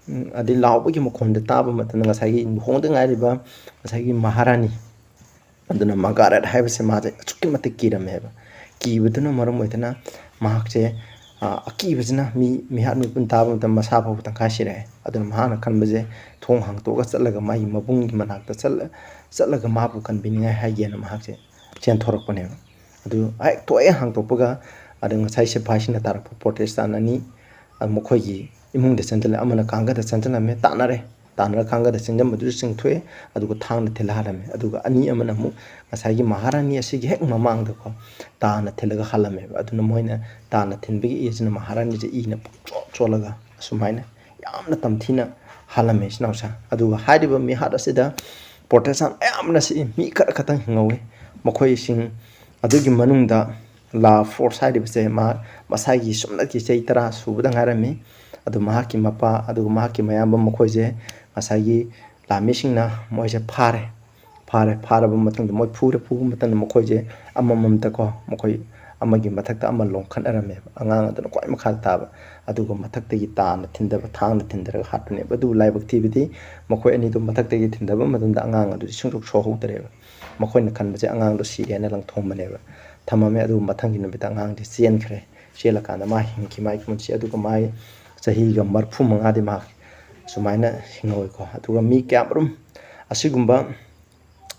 ꯎꯝ, ꯑꯗꯩ ꯂꯥꯎꯕꯒꯤ ꯃꯈꯣꯟꯗ ꯇꯥꯕ ꯃꯇꯝꯗ ꯉꯁꯥꯏꯒꯤ ꯂꯨꯍꯣꯡꯗ ꯉꯥꯏꯔꯤꯕ ꯉꯁꯥꯏꯒꯤ ꯃꯍꯥꯔꯥꯅꯤ ꯑꯗꯨꯅ ꯃꯥꯔꯒꯥꯔꯦꯠ ꯍꯥꯏꯕꯁꯦ ꯃꯥꯁꯦ ꯑꯁꯨꯛꯀꯤ ꯃꯇꯤꯛ ꯀꯤꯔꯝꯃꯦꯕ꯫ ꯀꯤꯕꯗꯨꯅ ꯃꯔꯝ ꯑꯣꯏꯗꯨꯅ ꯃꯍꯥꯛꯁꯦ, ꯑ, ꯑꯀꯤꯕꯁꯤꯅ ꯃꯤ, ꯃꯤꯍꯥꯠ ꯃꯤꯄꯨꯟ ꯇꯥꯕ ꯃꯇꯝꯗ ꯃꯁꯥ ꯐꯥꯎꯕ ꯇꯪꯈꯥꯏ ꯁꯤꯔꯛꯑꯦ꯫ ꯑꯗꯨꯅ ꯃꯍꯥꯛꯅ ꯈꯟꯕꯁꯦ, ꯊꯣꯡ ꯍꯥꯡꯇꯣꯛꯑꯒ ꯆꯠꯂꯒ ꯃꯥꯒꯤ ꯃꯕꯨꯡꯒꯤ ꯃꯅꯥꯛꯇ ꯆꯠꯂ-, ꯆꯠꯂꯒ ꯃꯥꯕꯨ ꯀꯟꯕꯤꯅꯤꯡꯉꯥꯏ ꯍꯥꯏꯒꯦꯅ ꯃꯍꯥꯛꯁꯦ ꯆꯦꯟꯊꯣꯔꯛꯄꯅꯦꯕ꯫ ꯑꯗꯨ ꯍꯦꯛ ꯊꯣꯛꯑꯦ ꯍꯥꯡꯇꯣꯛꯄꯒ, ꯑꯗ ꯉꯁꯥꯏ ꯁꯤꯐꯥꯏꯁꯤꯡꯅ ꯇꯥꯔꯛꯄ ꯄ꯭ꯔꯣꯇꯦꯁꯇꯥꯟ ꯑꯅꯤ, ꯑ, ꯃꯈꯣꯏꯒꯤ ꯏꯃꯨꯡꯗ ꯆꯪꯁꯤꯜꯂꯦ꯫ ꯑꯃꯅ ꯀꯥꯡꯒꯗ ꯆꯪꯁꯤꯜꯂꯝꯃꯦ, ꯇꯥꯟꯅꯔꯦ꯫ ꯇꯥꯟꯅꯔ ꯀꯥꯡꯒꯗ ꯆꯪꯁꯤꯟꯕꯗꯨꯁꯨ ꯆꯤꯡꯊꯣꯛꯑꯦ, ꯑꯗꯨꯒ ꯊꯥꯡꯅ ꯊꯤꯜꯂ ꯍꯥꯜꯂꯝꯃꯦ꯫ ꯑꯗꯨꯒ ꯑꯅꯤ ꯑꯃꯅ ꯑꯃꯨꯛ ꯉꯁꯥꯏꯒꯤ ꯃꯍꯥꯔꯥꯅꯤ ꯑꯁꯤꯒꯤ ꯍꯦꯛ ꯃꯃꯥꯡꯗꯀꯣ, ꯇꯥꯟꯅ ꯊꯤꯜꯂꯒ ꯍꯥꯜꯂꯝꯃꯦꯕ꯫ ꯑꯗꯨꯅ ꯃꯣꯏꯅ ꯇꯥꯟꯅ ꯊꯤꯟꯕꯒꯤ ꯏꯁꯤꯅ ꯃꯍꯥꯔꯥꯅꯤꯁꯦ ꯏꯅ ꯄꯨꯡꯆꯣꯠ ꯆꯣꯠꯂꯒ ꯑꯁꯨꯃꯥꯏꯅ ꯌꯥꯝꯅ ꯇꯝꯊꯤꯅ ꯍꯥꯜꯂꯝꯃꯦ, ꯏꯆꯤꯟ ꯏꯅꯥꯎꯁꯦ꯫ ꯑꯗꯨꯒ ꯍꯥꯏꯔꯤꯕ ꯃꯤꯍꯥꯠ ꯑꯁꯤꯗ ꯄ꯭ꯔꯣꯇꯦꯁꯇꯥꯟ ꯑꯌꯥꯝꯕꯅ ꯁꯤꯏ, ꯃꯤ ꯈꯔ ꯈꯛꯇꯪ ꯍꯤꯡꯍꯧꯋꯤ꯫ ꯃꯈꯣꯏꯁꯤꯡ ꯑꯗꯨꯒꯤ ꯃꯅꯨꯡꯗ ꯂꯥ ꯐꯣꯔꯁ ꯍꯥꯏꯔꯤꯕꯁꯦ ꯃꯍꯥꯛ ꯃꯁꯥꯒꯤ ꯁꯨꯞꯅꯒꯤ ꯆꯍꯤ ꯇꯔꯥ ꯁꯨꯕꯗ ꯉꯥꯏꯔꯝꯃꯤ꯫ ꯑꯗꯨ ꯃꯍꯥꯛꯀꯤ ꯃꯄꯥ ꯑꯗꯨꯒ ꯃꯍꯥꯛꯀꯤ ꯃꯌꯥꯝꯕ ꯃꯈꯣꯏꯁꯦ ꯉꯁꯥꯏꯒꯤ ꯂꯥꯟꯃꯤꯁꯤꯡꯅ ꯃꯣꯏꯁꯦ ꯐꯥꯔꯦ꯫ ꯐꯥꯔꯦ꯫ ꯐꯥꯔꯕ ꯃꯇꯨꯡꯗ ꯃꯣꯏ ꯐꯨꯔꯦ꯫ ꯐꯨꯕ ꯃꯇꯝꯗ ꯃꯈꯣꯏꯁꯦ ꯑꯃꯃꯝꯇꯀꯣ, ꯃꯈꯣꯏ ꯑꯃꯒꯤ ꯃꯊꯛꯇ ꯑꯃ ꯂꯣꯡꯈꯠꯅꯔꯝꯃꯦꯕ꯫ ꯑꯉꯥꯡ ꯑꯗꯨꯅ ꯈ꯭ꯋꯥꯏ ꯃꯈꯥꯗ ꯇꯥꯕ꯫ ꯑꯗꯨꯒ ꯃꯊꯛꯇꯒꯤ ꯇꯥꯅ ꯊꯤꯟꯊꯕ, ꯊꯥꯡꯅ ꯊꯤꯟꯊꯔꯒ ꯍꯥꯠꯄꯅꯦꯕ꯫ ꯑꯗꯨꯕꯨ ꯂꯥꯏꯕꯛ ꯊꯤꯕꯗꯤ ꯃꯈꯣꯏ ꯑꯅꯤꯗꯨ ꯃꯊꯛꯇꯒꯤ ꯊꯤꯟꯊꯕ ꯃꯇꯝꯗ ꯑꯉꯥꯡ ꯑꯗꯨꯗꯤ ꯁꯨꯡꯁꯣꯛ ꯁꯣꯛꯍꯧꯗ꯭ꯔꯦꯕ꯫ ꯃꯈꯣꯏꯅ ꯈꯟꯕꯁꯦ ꯑꯉꯥꯡꯗꯣ ꯁꯤꯔꯦꯅ ꯂꯪꯊꯣꯛꯑꯝꯕꯅꯦꯕ꯫ ꯊꯝꯃꯝꯃꯦ꯫ ꯑꯗꯨꯕꯨ ꯃꯊꯪꯒꯤ ꯅꯨꯃꯤꯠꯇ ꯑꯉꯥꯡꯗꯤ ꯆꯦꯟꯈ꯭ꯔꯦ꯫ ꯆꯦꯜꯂꯀꯥꯟꯗ ꯃꯥ ꯍꯤꯡꯈꯤ, ꯃꯥꯒꯤ ꯄꯨꯟꯁꯤ꯫ ꯑꯗꯨꯒ ꯃꯥꯒꯤ ꯆꯍꯤꯒ ꯃꯔꯤꯐꯨ ꯃꯉꯥꯗꯤ ꯃꯥ ꯁꯨꯃꯥꯏꯅ ꯍꯤꯡꯍꯧꯋꯤꯀꯣ꯫ ꯑꯗꯨꯒ ꯃꯤ ꯀꯌꯥꯃꯔꯨꯝ ꯑꯁꯤꯒꯨꯝꯕ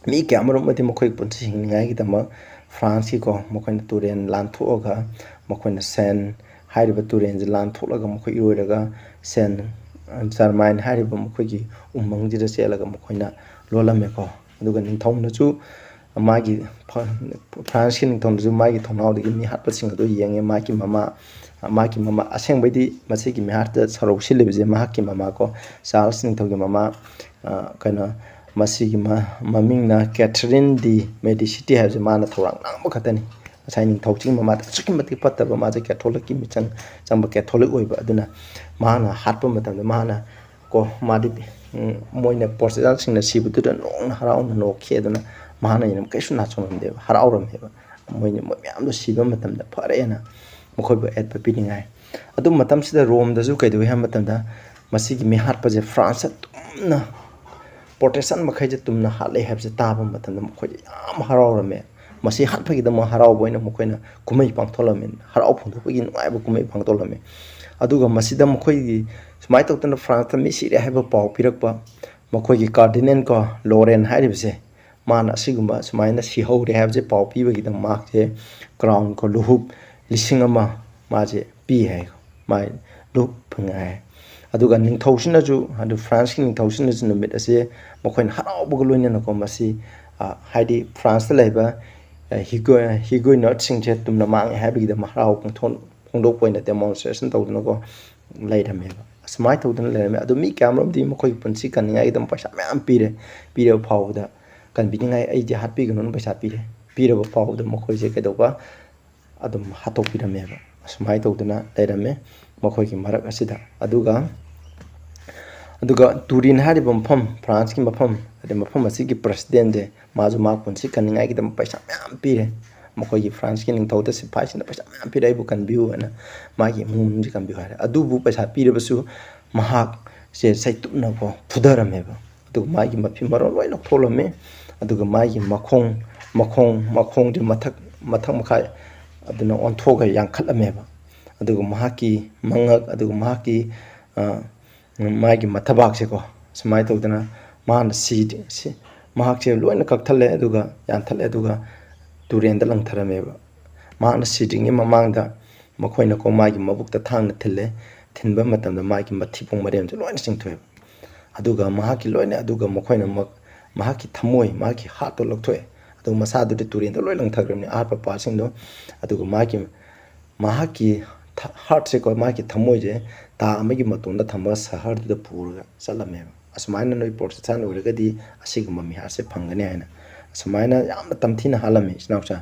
ꯃꯤ ꯀꯌꯥꯃꯔꯨꯝ ꯑꯃꯗꯤ ꯃꯈꯣꯏꯒꯤ ꯄꯨꯟꯁꯤ ꯍꯤꯡꯅꯤꯡꯉꯥꯏꯒꯤꯗꯃꯛ ꯐ꯭ꯔꯥꯟꯁꯀꯤꯀꯣ, ꯃꯈꯣꯏꯅ ꯇꯨꯔꯦꯟ ꯂꯥꯟꯊꯣꯛꯑꯒ, ꯃꯈꯣꯏꯅ ꯁꯦꯟ ꯍꯥꯏꯔꯤꯕ ꯇꯨꯔꯦꯟꯁꯦ ꯂꯥꯟꯊꯣꯛꯂꯒ, ꯃꯈꯣꯏ ꯏꯔꯣꯏꯔꯒ ꯁꯦꯟ ꯖꯔꯃꯥꯏꯟ ꯍꯥꯏꯔꯤꯕ ꯃꯈꯣꯏꯒꯤ ꯎꯃꯪꯁꯤꯗ ꯆꯦꯜꯂꯒ ꯃꯈꯣꯏꯅ ꯂꯣꯜꯂꯝꯃꯦꯀꯣ꯫ ꯑꯗꯨꯒ ꯅꯤꯡꯊꯧꯅꯁꯨ ꯃꯥꯒꯤ ꯐ-, ꯐ꯭ꯔꯥꯟꯁꯀꯤ ꯅꯤꯡꯊꯧꯅꯁꯨ ꯃꯥꯒꯤ ꯊꯣꯡꯅꯥꯎꯗꯒꯤ ꯃꯤ ꯍꯥꯠꯄꯁꯤꯡ ꯑꯗꯨ ꯌꯦꯡꯉꯦ꯫ ꯃꯥꯒꯤ ꯃꯃꯥ, ꯃꯥꯒꯤ ꯃꯃꯥ, ꯑꯁꯦꯡꯕꯩꯗꯤ ꯃꯁꯤꯒꯤ ꯃꯤꯍꯥꯠꯇ ꯁꯔꯧ ꯁꯤꯜꯂꯤꯕꯁꯦ ꯃꯍꯥꯛꯀꯤ ꯃꯃꯥ ꯀꯣ, ꯆꯥꯔꯜꯁ ꯅꯤꯡꯊꯧꯒꯤ ꯃꯃꯥ, ꯑ, ꯀꯩꯅꯣ, ꯃꯁꯤꯒꯤ ꯃ-, ꯃꯃꯤꯡꯅ ꯀꯦꯊꯔꯤꯟ ꯗꯤ ꯃꯦꯗꯤꯁꯤꯇꯤ ꯍꯥꯏꯕꯁꯦ ꯃꯥꯅ ꯊꯧꯔꯥꯡ ꯂꯥꯡꯕ ꯈꯛꯇꯅꯤ꯫ ꯉꯁꯥꯏ ꯅꯤꯡꯊꯧꯁꯤꯒꯤ ꯃꯃꯥꯗ ꯑꯁꯨꯛꯀꯤ ꯃꯇꯤꯛ ꯐꯠꯇꯕ, ꯃꯥꯁꯦ ꯀꯦꯊꯣꯂꯤꯛꯀꯤ ꯃꯤꯆꯪ ꯆꯪꯕ ꯀꯦꯊꯣꯂꯤꯛ ꯑꯣꯏꯕ꯫ ꯑꯗꯨꯅ ꯃꯥꯅ ꯍꯥꯠꯄ ꯃꯇꯝꯗ ꯃꯥꯅ ꯀꯣ, ꯃꯥꯗꯤ, ꯎꯝ, ꯃꯣꯏꯅ ꯄ꯭ꯔꯣꯇꯦꯁꯇꯥꯟꯁꯤꯡꯅ ꯁꯤꯕꯗꯨꯗ ꯅꯣꯡꯅ ꯍꯔꯥꯎꯅ ꯅꯣꯛꯈꯤ꯫ ꯑꯗꯨꯅ ꯃꯍꯥꯛꯅ ꯌꯦꯡꯉꯝ ꯀꯩꯁꯨ ꯅꯥꯆꯣꯡꯉꯝꯗꯦꯕ, ꯍꯔꯥꯎꯔꯝꯃꯦꯕ꯫ ꯃꯣꯏꯅ, ꯃꯣꯏ ꯃꯌꯥꯝꯗꯣ ꯁꯤꯕ ꯃꯇꯝꯗ ꯐꯔꯦꯅ ꯃꯈꯣꯏꯕꯨ ꯑꯦꯠꯄ ꯄꯤꯅꯤꯡꯉꯥꯏ꯫ ꯑꯗꯨ ꯃꯇꯝꯁꯤꯗ ꯔꯣꯝꯗꯁꯨ ꯀꯩꯗꯧꯏ ꯍꯥꯏꯕ ꯃꯇꯝꯗ ꯃꯁꯤꯒꯤ ꯃꯤꯍꯥꯠꯄꯁꯦ ꯐ꯭ꯔꯥꯟꯁꯇ ꯇꯨꯝꯅ ꯄ꯭ꯔꯣꯇꯦꯁꯇꯥꯟ ꯃꯈꯩꯁꯦ ꯇꯨꯝꯅ ꯍꯥꯠꯂꯦ ꯍꯥꯏꯕꯁꯦ ꯇꯥꯕ ꯃꯇꯝꯗ ꯃꯈꯣꯏꯁꯦ ꯌꯥꯝ ꯍꯔꯥꯎꯔꯝꯃꯦ꯫ ꯃꯁꯤ ꯍꯥꯠꯄꯒꯤꯗꯃꯛ ꯍꯔꯥꯎꯕ ꯑꯣꯏꯅ ꯃꯈꯣꯏꯅ ꯀꯨꯝꯍꯩ ꯄꯥꯡꯊꯣꯛꯂꯝꯃꯤ, ꯍꯔꯥꯎ ꯐꯣꯡꯗꯣꯛꯄꯒꯤ ꯅꯨꯡꯉꯥꯏꯕ ꯀꯨꯝꯍꯩ ꯄꯥꯡꯊꯣꯛꯂꯝꯃꯤ꯫ ꯑꯗꯨꯒ ꯃꯁꯤꯗ ꯃꯈꯣꯏꯒꯤ ꯁꯨꯃꯥꯏꯅ ꯇꯧꯗꯅ ꯐ꯭ꯔꯥꯟꯁꯇ ꯃꯤ ꯁꯤꯔꯦ ꯍꯥꯏꯕ ꯄꯥꯎ ꯄꯤꯔꯛꯄ ꯃꯈꯣꯏꯒꯤ ꯀꯥꯔꯗꯤꯅꯦꯜ ꯀꯣ, ꯂꯣꯔꯦꯟ ꯍꯥꯏꯔꯤꯕꯁꯦ, ꯃꯥꯅ ꯑꯁꯤꯒꯨꯝꯕ ꯁꯨꯃꯥꯏꯅ ꯁꯤꯍꯧꯔꯦ ꯍꯥꯏꯕꯁꯦ ꯄꯥꯎ ꯄꯤꯕꯒꯤꯗꯃꯛ ꯃꯍꯥꯛꯁꯦ ꯀ꯭ꯔꯥꯎꯟ ꯀꯣ, ꯂꯨꯍꯨꯞ ꯂꯤꯁꯤꯡ ꯑꯃ ꯃꯥꯁꯦ ꯄꯤ ꯍꯥꯏ, ꯃꯥꯏ ꯂꯨꯍꯨꯞ ꯐꯪꯉꯦ ꯍꯥꯏ꯫ ꯑꯗꯨꯒ ꯅꯤꯡꯊꯧꯁꯤꯅꯁꯨ, ꯑꯗꯨ ꯐ꯭ꯔꯥꯟꯁꯀꯤ ꯅꯤꯡꯊꯧꯁꯤꯅꯁꯨ ꯅꯨꯃꯤꯠ ꯑꯁꯦ ꯃꯈꯣꯏꯅ ꯍꯔꯥꯎꯕꯒ ꯂꯣꯏꯅꯅꯀꯣ, ꯃꯁꯤ, ꯑ, ꯍꯥꯏꯗꯤ ꯐ꯭ꯔꯥꯟꯁꯇ ꯂꯩꯕ, ꯑ, ꯍꯤꯒꯣ-, ꯍꯤꯒꯣꯏꯅꯣꯠꯁꯤꯡꯁꯦ ꯇꯨꯝꯅ ꯃꯥꯡꯉꯦ ꯍꯥꯏꯕꯒꯤꯗꯃꯛ ꯍꯔꯥꯎ ꯐꯣꯡꯗꯣꯛ-, ꯐꯣꯡꯗꯣꯛꯄ ꯑꯣꯏꯅ demonstration ꯇꯧꯗꯅꯀꯣ ꯂꯩꯔꯝꯃꯦꯕ꯫ ꯑꯁꯨꯃꯥꯏꯅ ꯇꯧꯗꯅ ꯂꯩꯔꯝꯃꯦ꯫ ꯑꯗꯨ ꯃꯤ ꯀꯌꯥꯃꯔꯣꯝꯗꯤ ꯃꯈꯣꯏꯒꯤ ꯄꯨꯟꯁꯤ ꯀꯟꯅꯤꯡꯉꯥꯏꯒꯤꯗꯃꯛ ꯄꯩꯁꯥ ꯃꯌꯥꯝ ꯄꯤꯔꯦ꯫ ꯄꯤꯔꯕ ꯐꯥꯎꯕꯗ ꯀꯟꯕꯤꯅꯤꯡꯉꯥꯏ ꯑꯩꯗꯤ ꯍꯥꯠꯄꯤꯒꯅꯨꯅ ꯄꯩꯁꯥ ꯄꯤꯔꯦ꯫ ꯄꯤꯔꯕ ꯐꯥꯎꯕꯗ ꯃꯈꯣꯏꯁꯦ ꯀꯩꯗꯧꯕ? ꯑꯗꯨꯝ ꯍꯥꯠꯇꯣꯛꯄꯤꯔꯝꯃꯦꯕ꯫ ꯑꯁꯨꯃꯥꯏꯅ ꯇꯧꯗꯅ ꯂꯩꯔꯝꯃꯦ ꯃꯈꯣꯏꯒꯤ ꯃꯔꯛ ꯑꯁꯤꯗ꯫ ꯑꯗꯨꯒ, ꯑꯗꯨꯒ ꯇꯨꯔꯤꯟ ꯍꯥꯏꯔꯤꯕ ꯃꯐꯝ, ꯐ꯭ꯔꯥꯟꯁꯀꯤ ꯃꯐꯝ, ꯑꯗꯩ ꯃꯐꯝ ꯑꯁꯤꯒꯤ ꯄ꯭ꯔꯁꯤꯗꯦꯟꯁꯦ, ꯃꯥꯁꯨ ꯃꯥ ꯄꯨꯟꯁꯤ ꯀꯟꯅꯤꯡꯉꯥꯏꯒꯤꯗꯃꯛ ꯄꯩꯁꯥ ꯃꯌꯥꯝ ꯄꯤꯔꯦ꯫ ꯃꯈꯣꯏꯒꯤ ꯐ꯭ꯔꯥꯟꯁꯀꯤ ꯅꯤꯡꯊꯧꯗ ꯁꯤꯐꯥꯏꯁꯤꯡꯅ ꯄꯩꯁꯥ ꯃꯌꯥꯝ ꯄꯤꯔꯦ, "ꯑꯩꯕꯨ ꯀꯟꯕꯤꯌꯨ" ꯍꯥꯏꯅ, ꯃꯥꯒꯤ ꯏꯃꯨꯡ ꯃꯅꯨꯡꯁꯦ ꯀꯟꯕꯤꯌꯨ ꯍꯥꯏꯔꯦ꯫ ꯑꯗꯨꯕꯨ ꯄꯩꯁꯥ ꯄꯤꯔꯕꯁꯨ ꯃꯍꯥꯛꯁꯦ ꯆꯩꯇꯨꯞꯅꯀꯣ ꯐꯨꯊꯔꯝꯃꯦꯕ꯫ ꯑꯗꯨꯒ ꯃꯥꯒꯤ ꯃꯐꯤ ꯃꯔꯣꯟ ꯂꯣꯏ ꯂꯧꯊꯣꯛꯂꯝꯃꯦ꯫ ꯑꯗꯨꯒ ꯃꯥꯒꯤ ꯃꯈꯣꯡ, ꯃꯈꯣꯡ, ꯃꯈꯣꯡꯁꯦ ꯃꯊꯛ, ꯃꯊꯛ ꯃꯈꯥꯏ ꯑꯗꯨꯅ ꯑꯣꯟꯊꯣꯛꯑꯒ ꯌꯥꯟꯈꯠꯂꯝꯃꯦꯕ꯫ ꯑꯗꯨꯒ ꯃꯍꯥꯛꯀꯤ ꯃꯉꯛ, ꯑꯗꯨꯒ ꯃꯍꯥꯛꯀꯤ, ꯑ, ꯃꯥꯒꯤ ꯃꯊꯕꯥꯛꯁꯦꯀꯣ, ꯁꯨꯃꯥꯏꯅ ꯇꯧꯗꯅ ꯃꯥꯅ ꯁꯤ, ꯁꯤ, ꯃꯍꯥꯛꯁꯦ ꯂꯣꯏꯅ ꯀꯛꯊꯠꯂꯦ, ꯑꯗꯨꯒ ꯌꯥꯟꯊꯠꯂꯦ, ꯑꯗꯨꯒ ꯇꯨꯔꯦꯟꯗ ꯂꯪꯊꯔꯝꯃꯦꯕ꯫ ꯃꯍꯥꯛꯅ ꯁꯤꯗ꯭ꯔꯤꯉꯩ ꯃꯃꯥꯡꯗ ꯃꯈꯣꯏꯅꯀꯣ ꯃꯥꯒꯤ ꯃꯕꯨꯛꯇ ꯊꯥꯡꯅ ꯊꯤꯜꯂꯦ꯫ ꯊꯤꯟꯕ ꯃꯇꯝꯗ ꯃꯥꯒꯤ ꯃꯊꯤꯕꯣꯡ ꯃꯔꯦꯝꯁꯦ ꯂꯣꯏꯅ ꯆꯤꯡꯊꯣꯛꯑꯦꯕ꯫ ꯑꯗꯨꯒ ꯃꯍꯥꯛꯀꯤ ꯂꯣꯏꯅ, ꯑꯗꯨꯒ ꯃꯈꯣꯏꯅ ꯃ-, ꯃꯍꯥꯛꯀꯤ ꯊꯃꯣꯏ, ꯃꯍꯥꯛꯀꯤ ꯍꯥꯔꯠꯇꯣ ꯂꯧꯊꯣꯛꯑꯦ꯫ ꯑꯗꯨꯒ ꯃꯁꯥꯗꯨꯗꯤ ꯇꯨꯔꯦꯟꯗ ꯂꯣꯏ ꯂꯪꯊꯈ꯭ꯔꯕꯅꯤ, ꯑꯍꯥꯠꯄ ꯄꯥꯔꯠꯁꯤꯡꯗꯣ꯫ ꯑꯗꯨꯒ ꯃꯍꯥꯛꯀꯤ, ꯃꯍꯥꯛꯀꯤ ꯊ-, ꯍꯥꯔꯠꯁꯦꯀꯣ, ꯃꯍꯥꯛꯀꯤ ꯊꯃꯣꯏꯁꯦ ꯇꯥ ꯑꯃꯒꯤ ꯃꯇꯣꯟꯗ ꯊꯝꯕ ꯁꯍꯔꯗꯨꯗ ꯄꯨꯔꯒ ꯆꯠꯂꯝꯃꯦꯕ꯫ ꯑꯁꯨꯃꯥꯏꯅ ꯅꯣꯏ ꯄ꯭ꯔꯣꯇꯦꯁꯇꯥꯟ ꯑꯣꯏꯔꯒꯗꯤ ꯑꯁꯤꯒꯨꯝꯕ ꯃꯤꯍꯥꯠꯁꯦ ꯐꯪꯒꯅꯤ ꯍꯥꯏꯅ꯫ ꯑꯁꯨꯃꯥꯏꯅ ꯌꯥꯝꯅ ꯇꯝꯊꯤꯅ ꯍꯥꯠꯂꯝꯃꯤ, ꯏꯆꯤꯟ ꯏꯅꯥꯎꯁꯦ꯫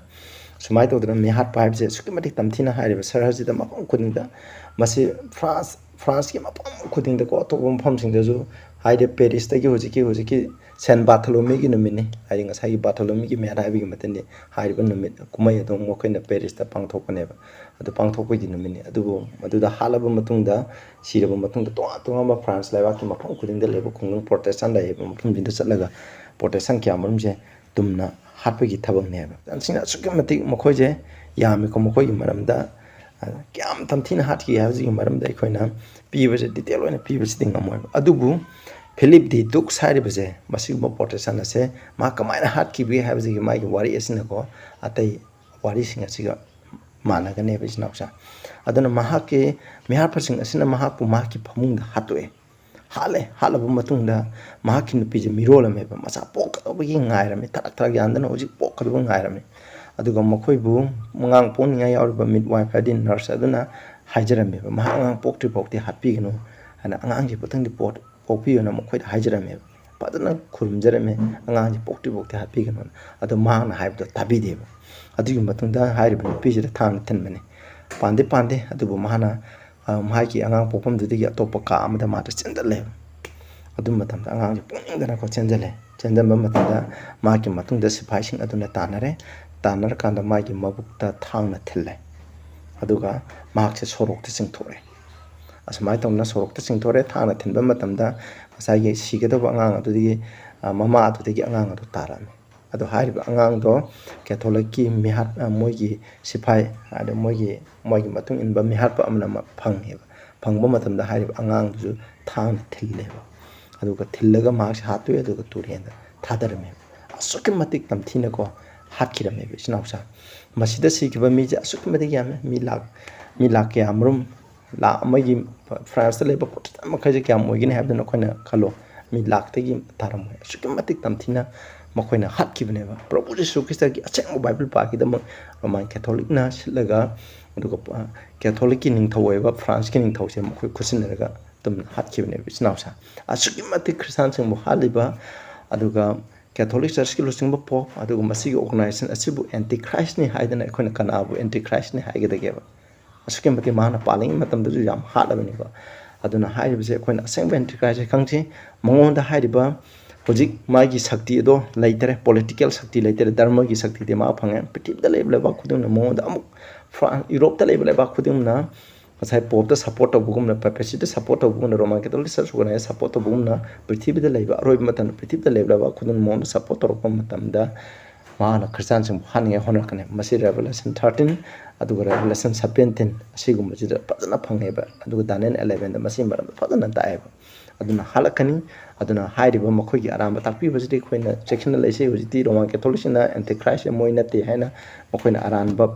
ꯁꯨꯃꯥꯏꯅ ꯇꯧꯗꯅ ꯃꯤꯍꯥꯠꯄ ꯍꯥꯏꯕꯁꯦ ꯑꯁꯨꯛꯀꯤ ꯃꯇꯤꯛ ꯇꯝꯊꯤꯅ ꯍꯥꯏꯔꯤꯕ ꯁꯍꯔꯁꯤꯗ ꯃꯐꯝ ꯈꯨꯗꯤꯡꯗ, ꯃꯁꯤ ꯐ꯭ꯔꯥꯟꯁ, ꯐ꯭ꯔꯥꯟꯁꯀꯤ ꯃꯐꯝ ꯈꯨꯗꯤꯡꯗꯀꯣ, ꯑꯇꯣꯞꯄ ꯃꯐꯝꯁꯤꯡꯗꯁꯨ, ꯍꯥꯏꯗꯤ ꯄꯦꯔꯤꯁꯇꯒꯤ ꯍꯧꯖꯤꯛꯀꯤ, ꯍꯧꯖꯤꯛꯀꯤ ꯁꯦꯟ ꯕꯥꯊꯣꯂꯣꯃꯤꯒꯤ ꯅꯨꯃꯤꯠꯅꯤ, ꯍꯥꯏꯗꯤ ꯉꯁꯥꯏꯒꯤ ꯕꯥꯊꯣꯂꯣꯃꯤꯒꯤ ꯃꯦꯠ ꯍꯥꯏꯕꯒꯤ ꯃꯇꯝꯅꯤ, ꯍꯥꯏꯔꯤꯕ ꯅꯨꯃꯤꯠ ꯀꯨꯝꯍꯩ ꯑꯗꯨꯝ ꯃꯈꯣꯏꯅ ꯄꯦꯔꯤꯁꯇ ꯄꯥꯡꯊꯣꯛꯄꯅꯦꯕ꯫ ꯑꯗꯨ ꯄꯥꯡꯊꯣꯛꯄꯒꯤ ꯅꯨꯃꯤꯠꯅꯤ꯫ ꯑꯗꯨꯕꯨ ꯃꯗꯨꯗ ꯍꯥꯠꯂꯕ ꯃꯇꯨꯡꯗ, ꯁꯤꯔꯕ ꯃꯇꯨꯡꯗ, ꯇꯣꯉꯥꯟ ꯇꯣꯉꯥꯟꯕ ꯐ꯭ꯔꯥꯟꯁ ꯂꯩꯕꯥꯛꯀꯤ ꯃꯐꯝ ꯈꯨꯗꯤꯡꯗ ꯂꯩꯕ ꯈꯨꯡꯒꯪ ꯄ꯭ꯔꯣꯇꯦꯁꯇꯥꯟ ꯂꯩꯔꯤꯕ ꯃꯐꯝꯁꯤꯡꯗ ꯆꯠꯂꯒ ꯄ꯭ꯔꯣꯇꯦꯁꯇꯥꯟ ꯀꯌꯥ ꯃꯔꯨꯝꯁꯦ ꯇꯨꯝꯅ ꯍꯥꯠꯄꯒꯤ ꯊꯕꯛꯅꯦꯕ꯫ ꯆꯥꯟꯁꯤꯡꯅ ꯑꯁꯨꯛꯀꯤ ꯃꯇꯤꯛ ꯃꯈꯣꯏꯁꯦ ꯌꯥꯝꯃꯤꯀꯣ, ꯃꯈꯣꯏꯒꯤ ꯃꯔꯝꯗ, ꯑ, ꯀꯌꯥꯝ ꯇꯝꯊꯤꯅ ꯍꯥꯠꯈꯤ ꯍꯥꯏꯕꯁꯤꯒꯤ ꯃꯔꯝꯗ ꯑꯩꯈꯣꯏꯅ ꯄꯤꯕꯁꯦ, ꯗꯤꯇꯦꯜ ꯑꯣꯏꯅ ꯄꯤꯕꯁꯤꯗꯤ ꯉꯝꯃꯣꯏꯕ꯫ ꯑꯗꯨꯕꯨ ꯐꯤꯂꯤꯞ ꯗꯤ ꯗꯨꯛꯁ ꯍꯥꯏꯔꯤꯕꯁꯦ, ꯃꯁꯤꯒꯨꯝꯕ ꯄ꯭ꯔꯣꯇꯦꯁꯟ ꯑꯁꯦ ꯃꯥ ꯀꯃꯥꯏꯅ ꯍꯥꯠꯈꯤꯕꯒꯦ ꯍꯥꯏꯕꯁꯤꯒꯤ ꯃꯥꯒꯤ ꯋꯥꯔꯤ ꯑꯁꯤꯅꯀꯣ, ꯑꯇꯩ ꯋꯥꯔꯤꯁꯤꯡ ꯑꯁꯤꯒ ꯃꯥꯟꯅꯒꯅꯦꯕ, ꯏꯆꯤꯟ ꯏꯅꯥꯎꯁꯦ꯫ ꯑꯗꯨꯅ ꯃꯍꯥꯛꯀꯤ ꯃꯤꯍꯥꯠꯄꯁꯤꯡ ꯑꯁꯤꯅ ꯃꯍꯥꯛꯄꯨ ꯃꯍꯥꯛꯀꯤ ꯐꯃꯨꯡꯗ ꯍꯥꯠꯇꯣꯛꯑꯦ꯫ ꯍꯥꯠꯂꯦ꯫ ꯍꯥꯠꯂꯕ ꯃꯇꯨꯡꯗ ꯃꯍꯥꯛꯀꯤ ꯅꯨꯄꯤꯁꯦ ꯃꯤꯔꯣꯜꯂꯝꯃꯦꯕ꯫ ꯃꯆꯥ ꯄꯣꯛꯀꯗꯧꯕꯒꯤ ꯉꯥꯏꯔꯝꯃꯤ꯫ ꯊꯔꯛ ꯊꯔꯛ ꯌꯥꯟꯗꯅ ꯍꯧꯖꯤꯛ ꯄꯣꯛꯀꯗꯧꯕ ꯉꯥꯏꯔꯝꯃꯤ꯫ ꯑꯗꯨꯒ ꯃꯈꯣꯏꯕꯨ ꯑꯉꯥꯡ ꯄꯣꯛꯅꯤꯡꯉꯥꯏ ꯌꯥꯎꯔꯤꯕ ꯃꯤꯗꯋꯥꯏꯐ ꯍꯥꯏꯗꯤ ꯅꯔꯁ ꯑꯗꯨꯅ ꯍꯥꯏꯖꯔꯝꯃꯦꯕ, "ꯃꯍꯥꯛ ꯑꯉꯥꯡ ꯄꯣꯛꯇ꯭ꯔꯤ ꯐꯥꯎꯗꯤ ꯍꯥꯠꯄꯤꯒꯅꯨ" ꯍꯥꯏꯅ꯫ "ꯑꯉꯥꯡꯁꯦ ꯈꯤꯇꯪꯗꯤ ꯄꯣꯛ-, ꯄꯣꯛꯄꯤꯌꯨꯅ" ꯃꯈꯣꯏꯗ ꯍꯥꯏꯖꯔꯝꯃꯦꯕ꯫ ꯐꯖꯅ ꯈꯨꯔꯨꯝꯖꯔꯝꯃꯦ, "ꯑꯉꯥꯡꯁꯦ ꯄꯣꯛꯇ꯭ꯔꯤ ꯐꯥꯎꯗꯤ ꯍꯥꯠꯄꯤꯒꯅꯨꯅ"꯫ ꯑꯗꯣ ꯃꯍꯥꯛꯅ ꯍꯥꯏꯕꯗꯣ ꯇꯥꯕꯤꯗꯦꯕ꯫ ꯑꯗꯨꯒꯤ ꯃꯇꯨꯡꯗ ꯍꯥꯏꯔꯤꯕ ꯅꯨꯄꯤꯁꯤꯗ ꯊꯥꯡꯅ ꯊꯤꯟꯕꯅꯤ꯫ ꯄꯥꯟꯗꯤ ꯄꯥꯟꯗꯦ, ꯑꯗꯨꯕꯨ ꯃꯍꯥꯛꯅ, ꯑ, ꯃꯍꯥꯛꯀꯤ ꯑꯉꯥꯡ ꯄꯣꯛꯐꯝꯗꯨꯗꯒꯤ ꯑꯇꯣꯞꯄ ꯀꯥ ꯑꯃꯗ ꯃꯥꯗꯣ ꯆꯦꯟꯖꯜꯂꯦꯕ꯫ ꯑꯗꯨ ꯃꯇꯝꯗ ꯑꯉꯥꯡꯁꯦ ꯄꯨꯛꯅꯤꯡꯗꯅꯀꯣ ꯆꯦꯟꯖꯜꯂꯦ꯫ ꯆꯦꯟꯖꯟꯕ ꯃꯇꯝꯗ ꯃꯍꯥꯛꯀꯤ ꯃꯇꯨꯡꯗ ꯁꯤꯐꯥꯏꯁꯤꯡ ꯑꯗꯨꯅ ꯇꯥꯟꯅꯔꯦ꯫ ꯇꯥꯟꯅꯔꯀꯥꯟꯗ ꯃꯥꯒꯤ ꯃꯕꯨꯛꯇ ꯊꯥꯡꯅ ꯊꯤꯜꯂꯦ꯫ ꯑꯗꯨꯒ ꯃꯍꯥꯛꯁꯦ ꯁꯣꯔꯣꯛꯇ ꯆꯤꯡꯊꯣꯔꯛꯑꯦ꯫ ꯑꯁꯨꯃꯥꯏꯅ ꯇꯧꯗꯅ ꯁꯣꯔꯣꯛꯇ ꯆꯤꯡꯊꯣꯔꯛꯑꯦ꯫ ꯊꯥꯡꯅ ꯊꯤꯟꯕ ꯃꯇꯝꯗ ꯉꯁꯥꯏꯒꯤ ꯁꯤꯒꯗꯧꯕ ꯑꯉꯥꯡ ꯑꯗꯨꯗꯒꯤ, ꯑ, ꯃꯃꯥ ꯑꯗꯨꯗꯒꯤ ꯑꯉꯥꯡ ꯑꯗꯨ ꯇꯥꯔꯛꯑꯝꯃꯦ꯫ ꯑꯗꯣ ꯍꯥꯏꯔꯤꯕ ꯑꯉꯥꯡꯗꯣ ꯀꯦꯊꯣꯂꯤꯛꯀꯤ ꯃꯤꯍꯥꯠ-, ꯑ, ꯃꯣꯏꯒꯤ ꯁꯤꯐꯥꯏ, ꯑꯗ ꯃꯣꯏꯒꯤ, ꯃꯣꯏꯒꯤ ꯃꯇꯨꯡ ꯏꯟꯕ ꯃꯤꯍꯥꯠꯄ ꯑꯃꯅ ꯑꯃ ꯐꯪꯉꯦꯕ꯫ ꯐꯪꯕ ꯃꯇꯝꯗ ꯍꯥꯏꯔꯤꯕ ꯑꯉꯥꯡꯗꯨꯁꯨ ꯊꯥꯡꯅ ꯊꯤꯜꯂꯦꯕ꯫ ꯑꯗꯨꯒ ꯊꯤꯜꯂꯒ ꯃꯍꯥꯛꯁꯦ ꯍꯥꯠꯇꯣꯛꯑꯦ, ꯑꯗꯨꯒ ꯇꯨꯔꯦꯟꯗ ꯊꯥꯗꯔꯝꯃꯦꯕ꯫ ꯑꯁꯨꯛꯀꯤ ꯃꯇꯤꯛ ꯇꯝꯊꯤꯅꯀꯣ ꯍꯥꯠꯈꯤꯔꯝꯃꯦꯕ, ꯏꯆꯤꯟ ꯏꯅꯥꯎꯁꯦ꯫ ꯃꯁꯤꯗ ꯁꯤꯈꯤꯕ ꯃꯤꯁꯦ ꯑꯁꯨꯛꯀꯤ ꯃꯇꯤꯛ ꯌꯥꯝꯃꯦ꯫ ꯃꯤ ꯂꯥꯛ, ꯃꯤ ꯂꯥꯛ ꯀꯌꯥꯃꯔꯨꯝ, ꯂꯥꯛ ꯑꯃꯒꯤ, ꯐ꯭ꯔꯥꯟꯁꯇ ꯂꯩꯕ ꯄ꯭ꯔꯣꯇꯦꯁꯇꯥꯟ ꯃꯈꯩꯁꯦ ꯀꯌꯥꯝ ꯑꯣꯏꯒꯅꯤ ꯍꯥꯏꯕꯗꯨ ꯅꯈꯣꯏꯅ ꯈꯜꯂꯣ꯫ ꯃꯤ ꯂꯥꯛꯇꯒꯤ ꯇꯥꯔꯝꯃꯣꯏ꯫ ꯑꯁꯨꯛꯀꯤ ꯃꯇꯤꯛ ꯇꯝꯊꯤꯅ ꯃꯈꯣꯏꯅ ꯍꯥꯠꯈꯤꯕꯅꯦꯕ꯫ ꯄ꯭ꯔꯚꯨ ꯖꯤꯁꯨ ꯈ꯭ꯔꯤꯁꯇꯒꯤ ꯑꯁꯦꯡꯕ ꯕꯥꯏꯕꯜ ꯄꯥꯒꯤꯗꯃꯛ ꯔꯣꯃꯥꯟ ꯀꯦꯊꯣꯂꯤꯛꯅ ꯁꯤꯠꯂꯒ, ꯑꯗꯨꯒ, ꯑ, ꯀꯦꯊꯣꯂꯤꯛꯀꯤ ꯅꯤꯡꯊꯧ ꯑꯣꯏꯕ ꯐ꯭ꯔꯥꯟꯁꯀꯤ ꯅꯤꯡꯊꯧꯁꯦ ꯃꯈꯣꯏ ꯈꯨꯠꯁꯤꯟꯅꯔꯒ ꯑꯗꯨꯝ ꯍꯥꯠꯈꯤꯕꯅꯦꯕ, ꯏꯆꯤꯟ ꯏꯅꯥꯎꯁꯦ꯫ ꯑꯁꯨꯛꯀꯤ ꯃꯇꯤꯛ ꯈ꯭ꯔꯤꯁꯇꯥꯟꯁꯤꯡꯕꯨ ꯍꯥꯠꯂꯤꯕ, ꯑꯗꯨꯒ ꯀꯦꯊꯣꯂꯤꯛ ꯆꯔꯆꯀꯤ ꯂꯨꯆꯤꯡꯕ ꯄꯣꯞ, ꯑꯗꯨꯒ ꯃꯁꯤꯒꯤ ꯑꯣꯔꯒꯅꯥꯏꯖꯦꯁꯟ ꯑꯁꯤꯕꯨ ꯑꯦꯟꯇꯤ ꯈ꯭ꯔꯥꯏꯁꯅꯤ ꯍꯥꯏꯗꯅ ꯑꯩꯈꯣꯏꯅ ꯀꯅꯥꯕꯨ ꯑꯦꯟꯇꯤ ꯈ꯭ꯔꯥꯏꯁꯅꯤ ꯍꯥꯏꯒꯗꯒꯦꯕ? ꯑꯁꯨꯛꯀꯤ ꯃꯇꯤꯛ ꯃꯍꯥꯛꯅ ꯄꯥꯜꯂꯤꯉꯩ ꯃꯇꯝꯗꯁꯨ ꯌꯥꯝ ꯍꯥꯠꯂꯕꯅꯤꯀꯣ꯫ ꯑꯗꯨꯅ ꯍꯥꯏꯔꯤꯕꯁꯦ ꯑꯩꯈꯣꯏꯅ ꯑꯁꯦꯡꯕ ꯑꯦꯟꯇꯤ ꯈ꯭ꯔꯥꯏꯁꯁꯦ ꯈꯪꯁꯤ꯫ ꯃꯉꯣꯟꯗ ꯍꯥꯏꯔꯤꯕ ꯍꯧꯖꯤꯛ ꯃꯥꯒꯤ ꯁꯛꯇꯤ ꯑꯗꯣ ꯂꯩꯇꯔꯦ, ꯄꯣꯂꯤꯇꯤꯀꯦꯜ ꯁꯛꯇꯤ ꯂꯩꯇꯔꯦ, ꯙꯔꯃꯒꯤ ꯁꯛꯇꯤꯗꯤ ꯃꯥ ꯐꯪꯉꯦ꯫ ꯄ꯭ꯔꯤꯊꯤꯕꯤꯗ ꯂꯩꯕ ꯂꯩꯕꯥꯛ ꯈꯨꯗꯤꯡꯃꯛꯅ ꯃꯉꯣꯟꯗ ꯑꯃꯨꯛ, ꯐ꯭ꯔꯥꯟ-, ꯌꯨꯔꯣꯞꯇ ꯂꯩꯕ ꯂꯩꯕꯥꯛ ꯈꯨꯗꯤꯡꯃꯛꯅ ꯉꯁꯥꯏ ꯄꯣꯞꯇ ꯁꯞꯄꯣꯔꯠ ꯇꯧꯕꯒꯨꯝꯅ, ꯄꯦꯄꯦꯁꯤꯗ ꯁꯞꯄꯣꯔꯠ ꯇꯧꯕꯒꯨꯝꯅ, ꯔꯣꯃꯥꯟ ꯀꯦꯊꯣꯂꯤꯛ ꯆꯔꯆ ꯑꯣꯔꯒꯅꯥꯏꯖ ꯁꯞꯄꯣꯔꯠ ꯇꯧꯕꯒꯨꯝꯅ, ꯄ꯭ꯔꯤꯊꯤꯕꯤꯗ ꯂꯩꯕ, ꯑꯔꯣꯏꯕ ꯃꯇꯝꯗ ꯄ꯭ꯔꯤꯊꯤꯕꯤꯗ ꯂꯩꯕ ꯈꯨꯗꯤꯡꯃꯛ ꯃꯉꯣꯟꯗ ꯁꯞꯄꯣꯔꯠ ꯇꯧꯔꯛꯄ ꯃꯇꯝꯗ, ꯃꯍꯥꯛꯅ ꯈ꯭ꯔꯤꯁꯇꯥꯟꯁꯤꯡꯕꯨ ꯍꯥꯠꯅꯤꯡꯉꯥꯏ ꯍꯣꯠꯅꯔꯛꯀꯅꯤ꯫ ꯃꯁꯤ ꯔꯦꯚꯦꯂꯦꯁꯟ ꯊꯥꯔꯇꯤꯟ ꯑꯗꯨꯒ ꯔꯦꯚꯦꯂꯦꯁꯟ ꯁꯕꯦꯟꯇꯤꯟ ꯑꯁꯤꯒꯨꯝꯕꯁꯤꯗ ꯐꯖꯅ ꯐꯪꯉꯦꯕ꯫ ꯑꯗꯨꯒ ꯗꯥꯅꯤꯌꯦꯜ ꯑꯦꯂꯦꯚꯦꯟꯗ ꯃꯁꯤꯒꯤ ꯃꯔꯝꯗ ꯐꯖꯅ ꯇꯥꯛꯑꯦꯕ꯫ ꯑꯗꯨꯅ ꯍꯥꯠꯂꯛꯀꯅꯤ꯫ ꯑꯗꯨꯅ ꯍꯥꯏꯔꯤꯕ ꯃꯈꯣꯏꯒꯤ ꯑꯔꯥꯟꯕ ꯇꯥꯛꯄꯤꯕꯁꯤꯗꯤ ꯑꯩꯈꯣꯏꯅ ꯆꯦꯛꯁꯤꯟꯅ ꯂꯩꯁꯤ꯫ ꯍꯧꯖꯤꯛꯇꯤ ꯔꯣꯃꯥꯟ ꯀꯦꯊꯣꯂꯤꯛꯁꯤꯅ ꯑꯦꯟꯇꯤꯈ꯭ꯔꯥꯏꯁꯁꯦ ꯃꯣꯏ ꯅꯠꯇꯦ ꯍꯥꯏꯅ ꯃꯈꯣꯏꯅ ꯑꯔꯥꯟꯕ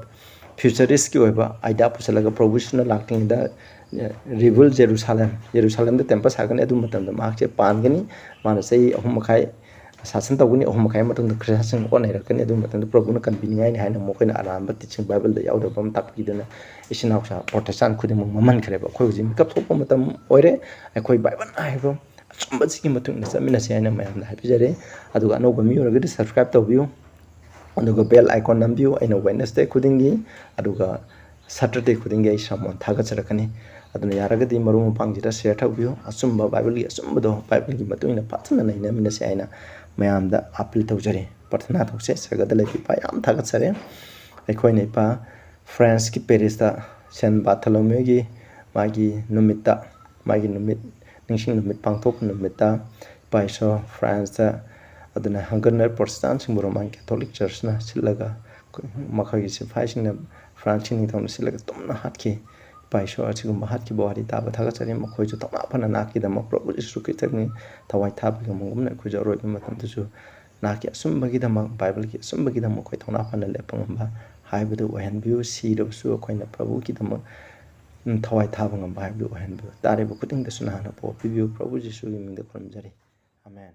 ꯐ꯭ꯌꯨꯆꯔꯤꯁꯀꯤ ꯑꯣꯏꯕ ꯑꯥꯏꯗꯤꯌꯥ ꯄꯨꯁꯤꯜꯂꯒ, ꯄ꯭ꯔꯚꯨ ꯌꯤꯁꯨꯅ ꯂꯥꯛꯇ꯭ꯔꯤꯉꯩꯗ ꯔꯤꯕꯤꯜ ꯖꯦꯔꯨꯁꯥꯂꯦꯝ, ꯖꯦꯔꯨꯁꯥꯂꯦꯝꯗ ꯇꯦꯝꯄꯜ ꯁꯥꯒꯅꯤ, ꯑꯗꯨ ꯃꯇꯝꯗ ꯃꯍꯥꯛꯁꯦ ꯄꯥꯟꯒꯅꯤ꯫ ꯃꯥꯅ ꯆꯍꯤ ꯑꯍꯨꯝ ꯃꯈꯥꯏ ꯁꯥꯁꯟ ꯇꯧꯒꯅꯤ꯫ ꯑꯍꯨꯝ ꯃꯈꯥꯏ ꯃꯇꯨꯡꯗ ꯈ꯭ꯔꯤꯁꯇꯥꯟꯁꯤꯡ ꯑꯣꯟꯅꯔꯛꯀꯅꯤ꯫ ꯑꯗꯨ ꯃꯇꯝꯗ ꯄ꯭ꯔꯚꯨꯅ ꯀꯟꯕꯤꯅꯤꯡꯉꯥꯏꯅꯤ ꯍꯥꯏꯅ ꯃꯈꯣꯏꯅ ꯑꯔꯥꯟꯕ ꯇꯤꯆꯤꯡ, ꯕꯥꯏꯕꯜꯗ ꯌꯥꯎꯗꯕ ꯑꯃ ꯇꯥꯛꯄꯤꯗꯨꯅ ꯏꯆꯤꯟ ꯏꯅꯥꯎꯁꯥ ꯄ꯭ꯔꯣꯇꯦꯁꯇꯥꯟ ꯈꯨꯗꯤꯡꯃꯛ ꯃꯝꯍꯟꯈ꯭ꯔꯦꯕ꯫ ꯑꯩꯈꯣꯏ ꯍꯧꯖꯤꯛ ꯃꯤꯀꯞ ꯊꯣꯛꯄ ꯃꯇꯝ ꯑꯣꯏꯔꯦ꯫ ꯑꯩꯈꯣꯏ ꯕꯥꯏꯕꯜ ꯍꯥꯏꯕ ꯑꯆꯨꯝꯕꯁꯤꯒꯤ ꯃꯇꯨꯡ ꯏꯟꯅ ꯆꯠꯃꯤꯟꯅꯁꯤ ꯍꯥꯏꯅ ꯃꯌꯥꯝꯗ ꯍꯥꯏꯕꯤꯖꯔꯤ꯫ ꯑꯗꯨꯒ ꯑꯅꯧꯕ ꯃꯤ ꯑꯣꯏꯔꯒꯗꯤ ꯁꯕꯁꯀ꯭ꯔꯥꯏꯕ ꯇꯧꯕꯤꯌꯨ, ꯑꯗꯨꯒ ꯕꯦꯜ ꯑꯥꯏꯀꯣꯟ ꯅꯝꯕꯤꯌꯨ꯫ ꯑꯩꯅ ꯋꯦꯗꯅꯁꯗꯦ ꯈꯨꯗꯤꯡꯒꯤ, ꯑꯗꯨꯒ ꯁꯇꯔꯗꯦ ꯈꯨꯗꯤꯡꯒꯤ ꯑꯩ ꯁꯔꯃꯣꯟ ꯊꯥꯒꯠꯆꯔꯛꯀꯅꯤ꯫ ꯑꯗꯨꯅ ꯌꯥꯔꯒꯗꯤ ꯃꯔꯨꯞ ꯃꯄꯥꯡꯁꯤꯗ ꯁꯤꯌꯔ ꯇꯧꯕꯤꯌꯨ꯫ ꯑꯆꯨꯝꯕ ꯕꯥꯏꯕꯜꯒꯤ ꯑꯆꯨꯝꯕꯗꯣ ꯕꯥꯏꯕꯜꯒꯤ ꯃꯇꯨꯡ ꯏꯟꯅ ꯐꯖꯅ ꯅꯩꯅꯃꯤꯟꯅꯁꯤ ꯍꯥꯏꯅ ꯃꯌꯥꯝꯗ ꯑꯥꯄꯤꯜ ꯇꯧꯖꯔꯤ꯫ ꯄ꯭ꯔꯊꯅꯥ ꯇꯧꯁꯦ꯫ ꯁꯔꯒꯗ ꯂꯩꯕ ꯏꯄꯥ, ꯌꯥꯝ ꯊꯥꯒꯠꯆꯔꯤ꯫ ꯑꯩꯈꯣꯏꯅ ꯏꯄꯥ ꯐ꯭ꯔꯥꯟꯁꯀꯤ ꯄꯦꯔꯤꯁꯇ ꯁꯦꯟ ꯕꯥꯊꯣꯂꯣꯃ꯭ꯌꯨꯒꯤ ꯃꯥꯒꯤ ꯅꯨꯃꯤꯠꯇ, ꯃꯥꯒꯤ ꯅꯨꯃꯤꯠ, ꯅꯤꯡꯁꯤꯡ ꯅꯨꯃꯤꯠ ꯄꯥꯡꯊꯣꯛꯄ ꯅꯨꯃꯤꯠꯇ ꯏꯄꯥ ꯏꯁꯣꯔ ꯐ꯭ꯔꯥꯟꯁꯇ, ꯑꯗꯨꯅ ꯍꯪꯒꯔꯅꯔ ꯄ꯭ꯔꯣꯇꯦꯁꯇꯥꯟꯁꯤꯡꯕꯨ ꯔꯣꯃꯥꯟ ꯀꯦꯊꯣꯂꯤꯛ ꯆꯔꯆꯅ ꯁꯤꯠꯂꯒ, ꯃꯈꯣꯏꯒꯤ ꯁꯤꯐꯥꯏꯁꯤꯡꯅ ꯐ꯭ꯔꯥꯟꯁꯀꯤ ꯅꯤꯡꯊꯧꯅ ꯁꯤꯠꯂꯒ ꯇꯨꯝꯅ ꯍꯥꯠꯈꯤ꯫ ꯏꯄꯥ ꯏꯁꯣꯔ, ꯑꯁꯤꯒꯨꯝꯕ ꯍꯥꯠꯈꯤꯕ ꯋꯥꯔꯤ ꯇꯥꯕ ꯊꯥꯒꯠꯆꯔꯤ꯫ ꯃꯈꯣꯏꯁꯨ ꯊꯧꯅꯥ ꯐꯅ ꯅꯥꯛꯀꯤꯗꯃꯛ ꯄ꯭ꯔꯚꯨ ꯖꯤꯁꯨ ꯈ꯭ꯔꯤꯁꯇꯒꯤ ꯊꯋꯥꯏ ꯊꯥꯕ ꯉꯝꯒꯨꯝꯅ ꯑꯩꯈꯣꯏꯁꯨ ꯑꯔꯣꯏꯕ ꯃꯇꯝꯗꯁꯨ ꯅꯥꯛꯀꯤ ꯑꯆꯨꯝꯕꯒꯤꯗꯃꯛ, ꯕꯥꯏꯕꯜꯒꯤ ꯑꯆꯨꯝꯕꯒꯤꯗꯃꯛ ꯑꯩꯈꯣꯏ ꯊꯧꯅꯥ ꯐꯅ ꯂꯦꯞꯄ ꯉꯝꯕ ꯍꯥꯏꯕꯗꯨ ꯑꯣꯏꯍꯟꯕꯤꯌꯨ꯫ ꯁꯤꯔꯕꯁꯨ ꯑꯩꯈꯣꯏꯅ ꯄ꯭ꯔꯚꯨꯒꯤꯗꯃꯛ, ꯎꯝ, ꯊꯋꯥꯏ ꯊꯥꯕ ꯉꯝꯕ ꯍꯥꯏꯕꯗꯨ ꯑꯣꯏꯍꯟꯕꯤꯌꯨ꯫ ꯇꯥꯔꯤꯕ ꯈꯨꯗꯤꯡꯗꯁꯨ ꯅꯍꯥꯛꯅ ꯄꯣꯛꯄꯤꯕꯤꯌꯨ꯫ ꯄ꯭ꯔꯚꯨ ꯖꯤꯁꯨꯒꯤ ꯃꯤꯡꯗ ꯈꯨꯔꯨꯝꯖꯔꯤ꯫ ꯑꯃꯦꯟ꯫